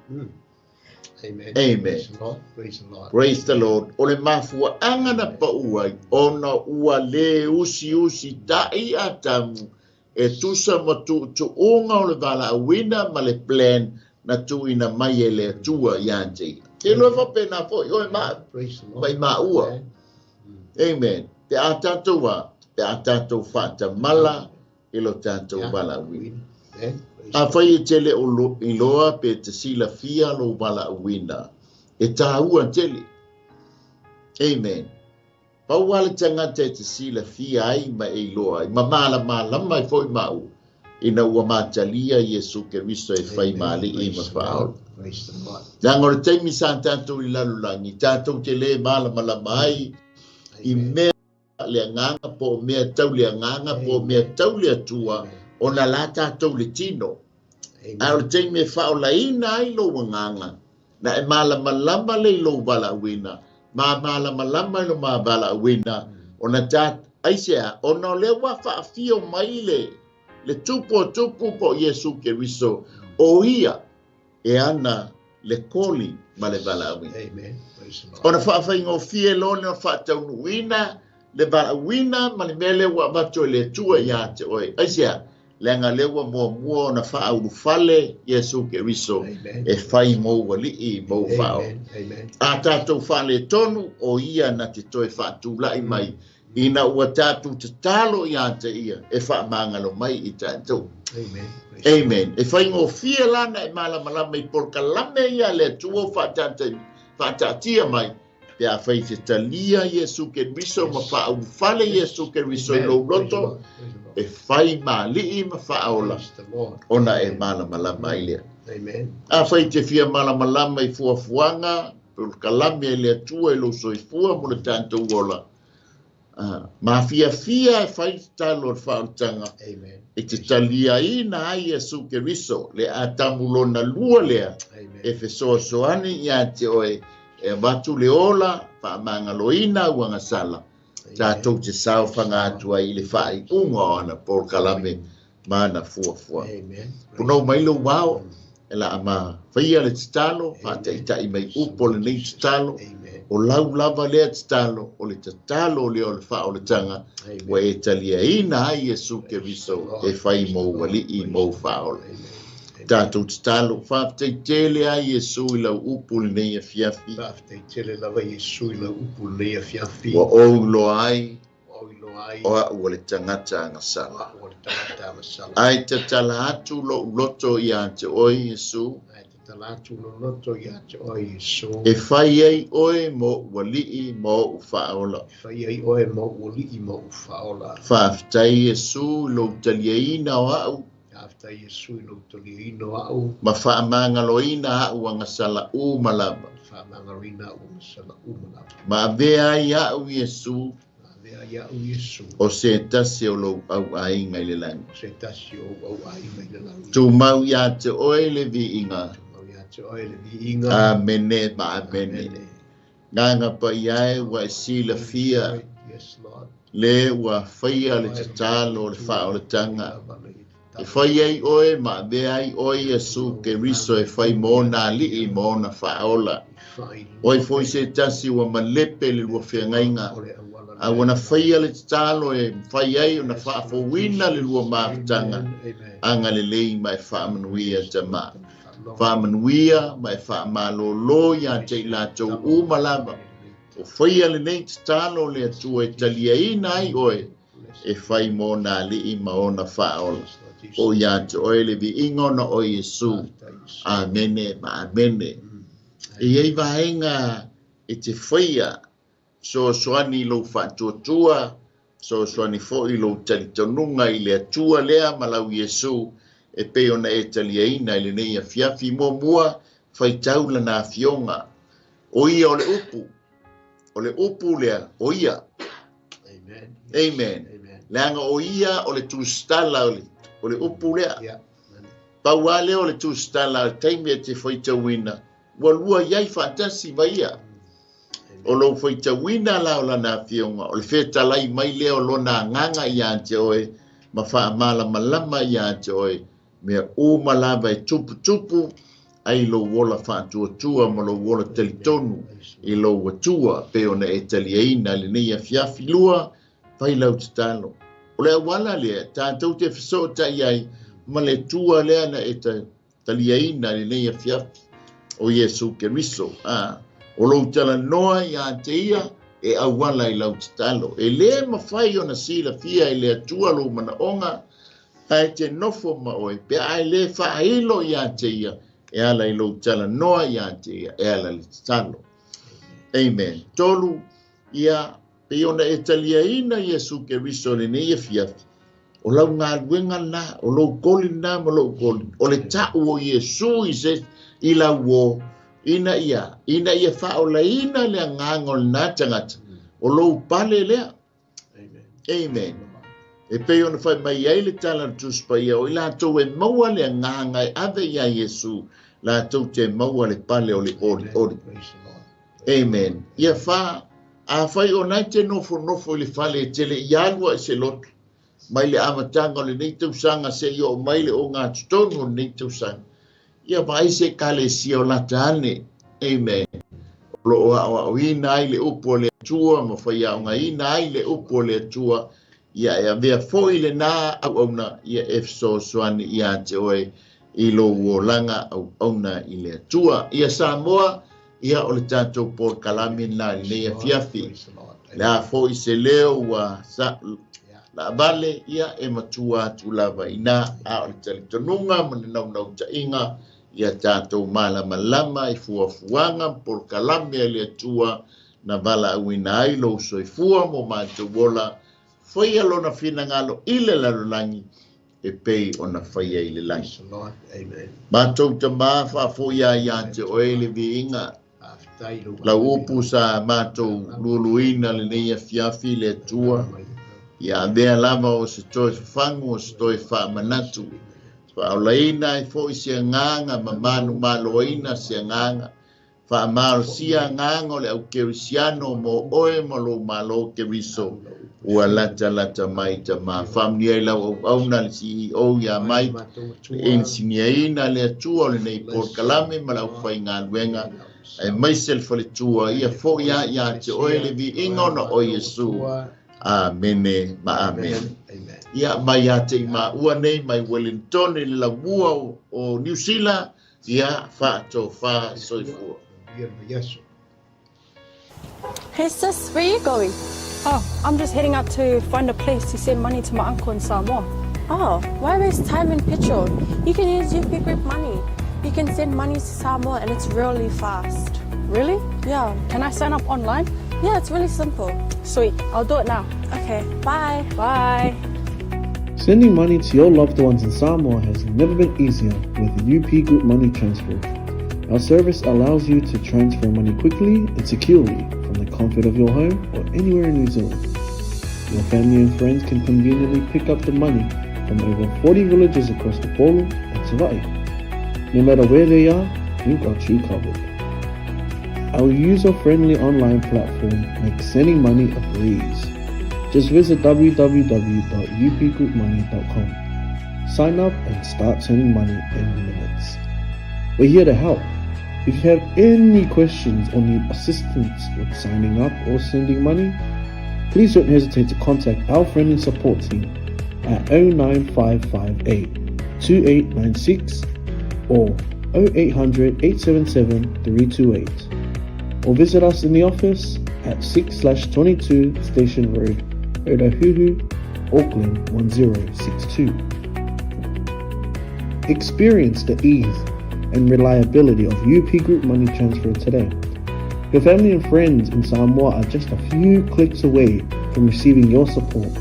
Amen. Amen. Praise the Lord. Praise the Lord. Praise the Lord. O le mafuaanga na pau ai, ona ua le usiusi ta'i Atamu e tusa ma tuutuuga o le valaauina ma le plan na tuuina mai e le Atua ia te ia. Te iloa faapena foi oe maau, Praise the Lord. mai maua. Amen. Amen. Pe a tatou a, pe a tatou faatamala i lo tatou valaauina. Amen. Praise A fai e tele o iloa pe te silafia lou valaauina, e tāua tele. Amen. Pau lava le tagata e te silafia ai ma e iloa ai, ma malamalama ai foi maua, ina ua matalia Iesu Keriso e fai ma Alii ma Faaola. Leaga o le taimi sa tatou i le lalolagi, tatou te le malamalama ai i mea le agaga po o mea tau le agaga po o mea tau le Atua, ona la tatou le tino. A o le taimi e faaolaina ai lou agaga, na e malamalama lea i lou valaauina, ma malamalama i lo ma valaauina, ona ta aisea, ona o lea ua faafio mai le tupu o tupu po o Iesu Keriso, o ia e ana le koli ma le valaauina. Ona faafaigofie loa lea ona faataunuuina le valaauina ma le mea lea ua avatu e le Atua ia te oe. Aisea, leaga lea ua muamua ona faaulufale Iesu Keriso e fai mou alii mou faaola. A tatou faaletonu, o ia na te toe faatulai mai ina ua tatou tatalo ia te ia e faamagalo mai i tatou. Amen. E faigofie la na e malamalama i polokalame ia le Atua o faataatia mai, pe a fai te talia Iesu Keriso ma faaulufale Iesu Keriso i lou loto, e fai ma alii ma faaola, ona e malamalama ai lea. A fai te fia malamalama i fuafuaga, polokalame e le Atua i lou soifua mo le tatou ola, ma fiafia e fai tatalo o le faaolataga, e te taliaina ai Iesu Keriso, le Atamu lona lua lea, e fesoasoani ia te oe, e avatu le ola, faamagaloina uagasala, tatou te saofaga atu ai i le faaiuga o ana polokalame ma ana fuafuaga. Punou mai lou vao, e la ma faia le tatalo, faataitai mai upu o lenei tatalo, o lau lava lea tatalo, o le tatalo lea o le faaolataga, ua e taliaina ai Iesu Keriso e fai mou alii mou faaola. Tatou tatalo, faafetai tele ai Iesu i lau upu lenei afiafi. Faafetai tele lava Iesu i lau upu lenei afiafi. Ua ou iloa ai, o au o le tagata agasala. Ai tatala atu lou loto ia te oe Iesu. E fai ai oe mo ou alii ma ou faaola. Faafetai Iesu i lou taliaina o au. Ma faamagaloina au agasala uma lava. Ma avea ai au Iesu, o se tasi o lou auaiga i le lagi. Tumau ia te oe le viiga. Amene ma amene. Gaga paia e ua e silafia, le ua faia le tatalo o le faaolataga. E fai ai oe ma avea ai oe Iesu Keriso e fai mo ona alii ma ona faaola. Oe foi se tasi ua malepe le lua feagaiga, a ua na faia le tatalo e fai ai ona faafouina le lua mafutaga, agalelei ma e faamanuia tama. Faamanuia ma e faamalōlō ia te i latou uma lava. O faia lenei tatalo le Atua e taliaina ai oe, e fai mo ona alii ma ona faaola. O ia te oe le viiga ona o Iesu. Amene ma amene. E iai vaega e te faia fesoasoani i lou faatuatua, fesoasoani foi i lou talitonuga i le Atua lea ma lau Iesu, e pei ona e taliaina i lenei afiafi. Muamua, faitau lana afioga. O ia o le upu. O le upu lea, o ia. Amen. Leaga o ia o le tusitala o le upu lea. Pau lava lea o le tusitala o le taimi e te faitauina, ua lua iai faatasi ma ia. O lou faitauina la o lana afioga, o le fetalai mai lea o lona agaga ia te oe, ma faamalamalama ia te oe, mea uma lava e tuputupu ai lou ola faatuatua ma lou ola talitonu i lou Atua, pe ona e taliaina lenei afiafi. Lua, fai lau tatalo. O le auala lea, tatou te fesootai ai ma le Atua lea na e taliaina lenei afiafi, o Iesu Keriso. O lou talanoa ia te ia, e auala i lau tatalo. E le mafai ona silafia e le Atua lou manaoga, ae te nofo ma oe, pe a e le faailo ia te ia, e ala i lou talanoa ia te ia, e ala i le tatalo. Amen. Tolu, Ia, pei ona e taliaina Iesu Keriso i lenei afiafi, o lau galuega lena, o lou koli lena ma lou koli, o le ta'u o Iesu i se i lau uō, ina ia, ina ia faaolaina le agaga o lena tagata, o lou pale lea. Amen. E pei ona fai mai ai le tala a le Tusi Paia, o i latou e maua le agaga e ave iā Iesu, latou te maua le pale o le olioli. Amen. Ia fa, afai o na e te nofonofo i le fale e te le i alu a i se lotu, mai le amataga o lenei tausaga seia oo mai le ogatotonu o lenei tausaga, ia vaai se Ekalesia o lata ane, amen, o lo o aoaoina ai le upu a le Atua ma faiaogaina ai le upu a le Atua, ia e avea foi lena auauna ia e fesoasoani ia te oe i lou olaga auauna i le Atua. Ia Samoa, ia o le tatou polokalame lena i lenei afiafi. Le a foi se leo ua sa, laavale, ia e matua atu lava ina, a o le talitonuga ma le naunautaiga ia tatou malamalama i fuafuaga ma polokalame a le Atua na valaauina ai lou soifua mo matou ola, faia lona finagalo i le lalolagi e pei ona faia i le lagi. Matou Tama, faafoia ia te oe le viiga, lau upu sa matou luluina lenei afiafi le Atua, ia avea lava o se toe fafagu o se toe faamanatu, faaolaina ai foi se agaga ma manumaloina se agaga, Faamalosia agaga o le au Kerisiano mo oe ma lou Malo Keriso ua latalata mai Tama. Faamanuia i lau auauna le CEO ia Mike, le inisiniaina le Atua o lenei polokalame ma le aufaigaluega, aemaise le faletua ia foi a ia te oe le viiga ona o Iesu. Amene ma amene. Ia mai ia te i maua nei mai Wellington i le lamua o Niu Sila, Ia faatofa soifua. Hey sis, where you going? Oh, I'm just heading out to find a place to send money to my uncle in Samoa. Oh, why waste time and petrol? You can use UP Group Money. You can send money to Samoa and it's really fast. Really? Yeah. Can I sign up online? Yeah, it's really simple. Sweet, I'll do it now. Okay, bye. Bye. Sending money to your loved ones in Samoa has never been easier with UP Group Money Transfer. Our service allows you to transfer money quickly and securely from the comfort of your home or anywhere in New Zealand. Your family and friends can conveniently pick up the money from over 40 villages across the Polo and Savai'i. No matter where they are, we've got you covered. Our user-friendly online platform makes sending money a breeze. Just visit www.upgroupmoney.com. Sign up and start sending money in minutes. We're here to help. If you have any questions or need assistance with signing up or sending money, please don't hesitate to contact our friendly support team at 09558 2896 or 0800 877 328 or visit us in the office at 6/22 Station Road, Otahuhu, Auckland 1062. Experience the ease and reliability of UP Group Money Transfer today. Your family and friends in Samoa are just a few clicks away from receiving your support.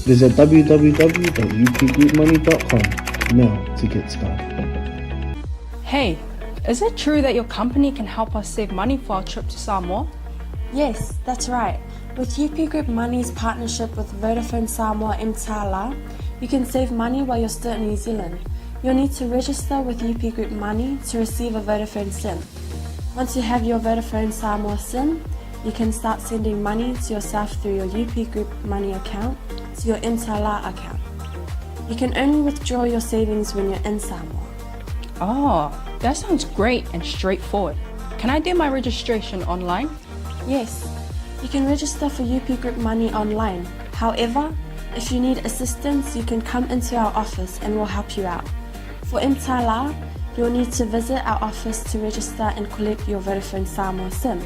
Visit www.upgroupmoney.com now to get started. Hey, is it true that your company can help us save money for our trip to Samoa? Yes, that's right. With UP Group Money's partnership with Vodafone Samoa Mtala, you can save money while you're still in New Zealand. You'll need to register with UP Group Money to receive a Vodafone SIM. Once you have your Vodafone Samoa SIM, you can start sending money to yourself through your UP Group Money account to your Mtala account. You can only withdraw your savings when you're in Samoa. Oh, that sounds great and straightforward. Can I do my registration online? Yes, you can register for UP Group Money online. However, if you need assistance, you can come into our office and we'll help you out. For Mtala, you'll need to visit our office to register and collect your Vodafone Samoa SIM.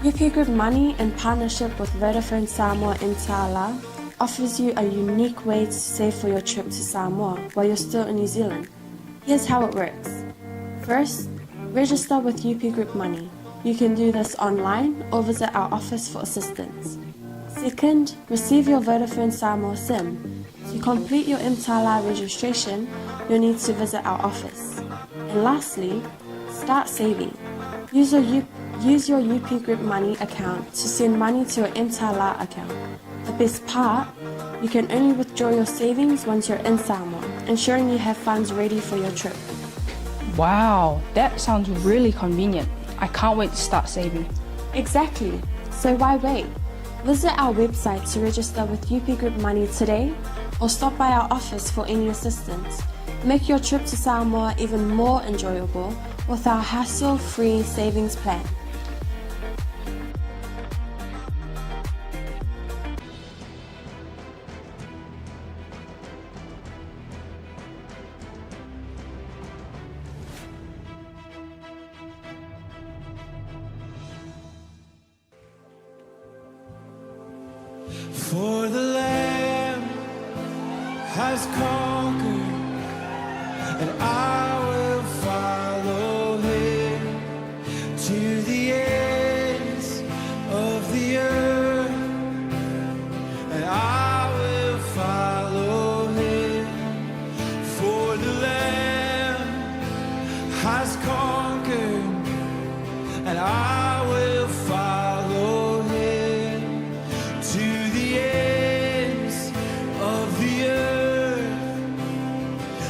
UP Group Money, in partnership with Vodafone Samoa Mtala, offers you a unique way to save for your trip to Samoa while you're still in New Zealand. Here's how it works. First, register with UP Group Money. You can do this online or visit our office for assistance. Second, receive your Vodafone Samoa SIM. To complete your Mtala registration, you'll need to visit our office. And lastly, start saving. Use your, U- use your UP Group Money account to send money to your Mtala account. The best part, you can only withdraw your savings once you're in Samoa, ensuring you have funds ready for your trip. Wow, that sounds really convenient. I can't wait to start saving. Exactly. So why wait? Visit our website to register with UP Group Money today or stop by our office for any assistance. Make your trip to Samoa even more enjoyable with our hassle free savings plan. For the Lamb has conquered, and I will follow him to the ends of the earth, and I will follow him. For the Lamb has conquered, and I will follow him to the ends of the earth,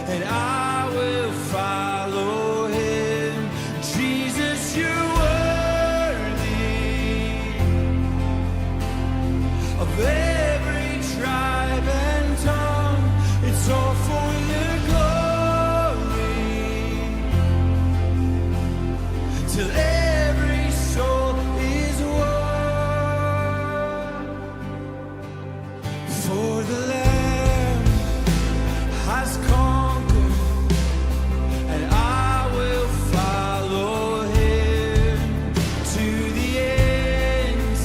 and I will follow him. Jesus, you're worthy of every tribe and tongue. It's all for your glory till every soul is one. For the Lamb has conquered, and I will follow him to the ends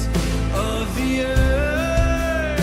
of the earth,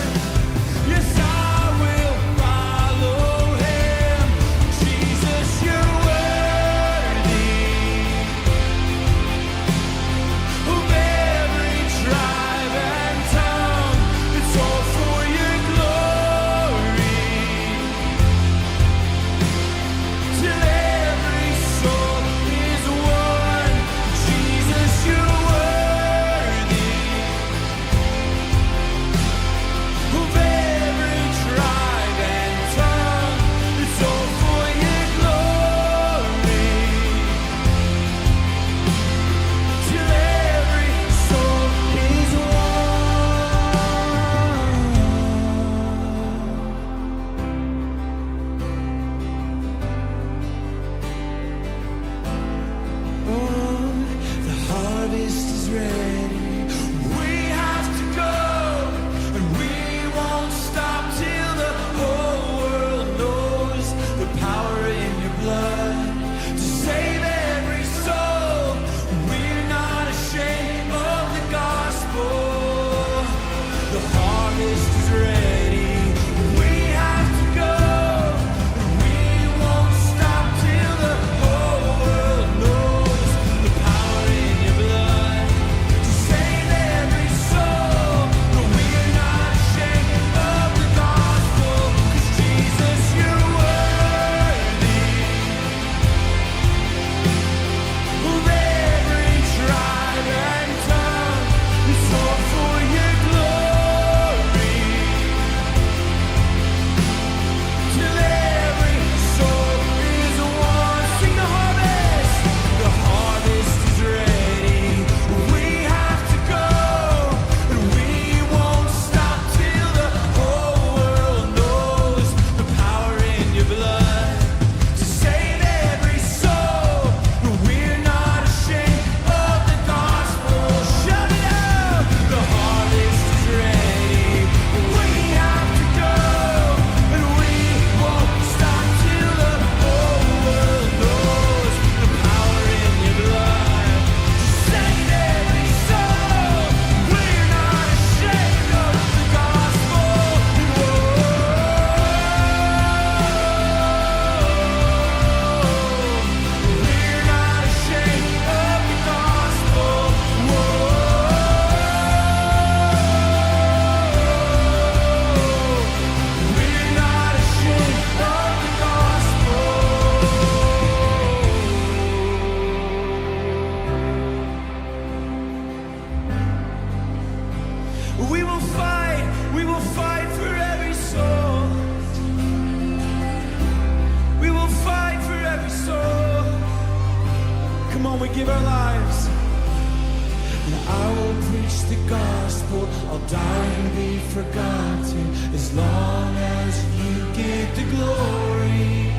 forgotten as long as you get the glory.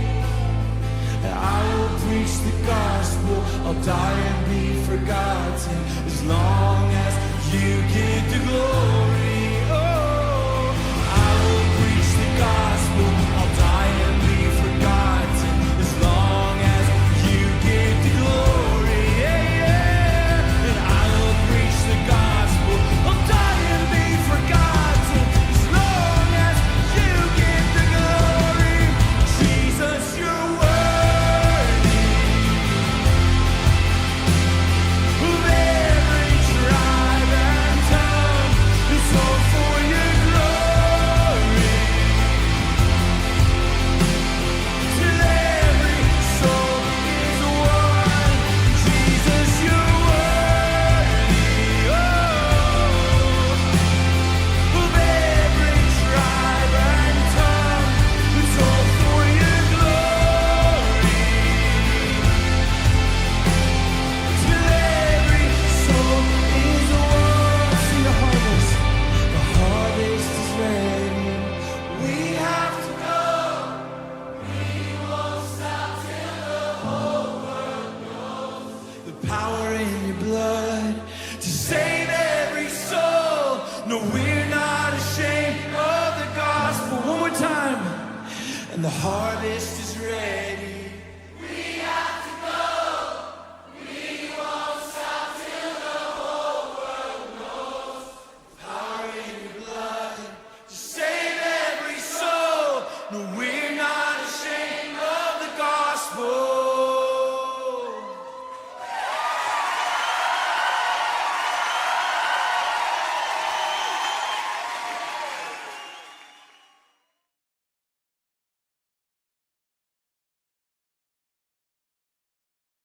And I will preach the gospel, I'll die and be forgotten as long as you get the glory. Oh, I will preach the gospel, I'll die and be forgotten as long as you get the glory. Yeah, yeah. And I will preach the gospel, I'll die and be forgotten as long as you get the glory. Jesus, you're worthy of every tribe and tongue. It's all for your glory. Till every soul is won. Jesus, you're worthy. Oh, of every tribe and tongue. It's all for your glory. Till every soul is won. See the harvest. The harvest is ready. We have to go. We won't stop till the whole world knows the power in your blood to save every soul. No, we're not ashamed of the gospel. One more time. And the harvest is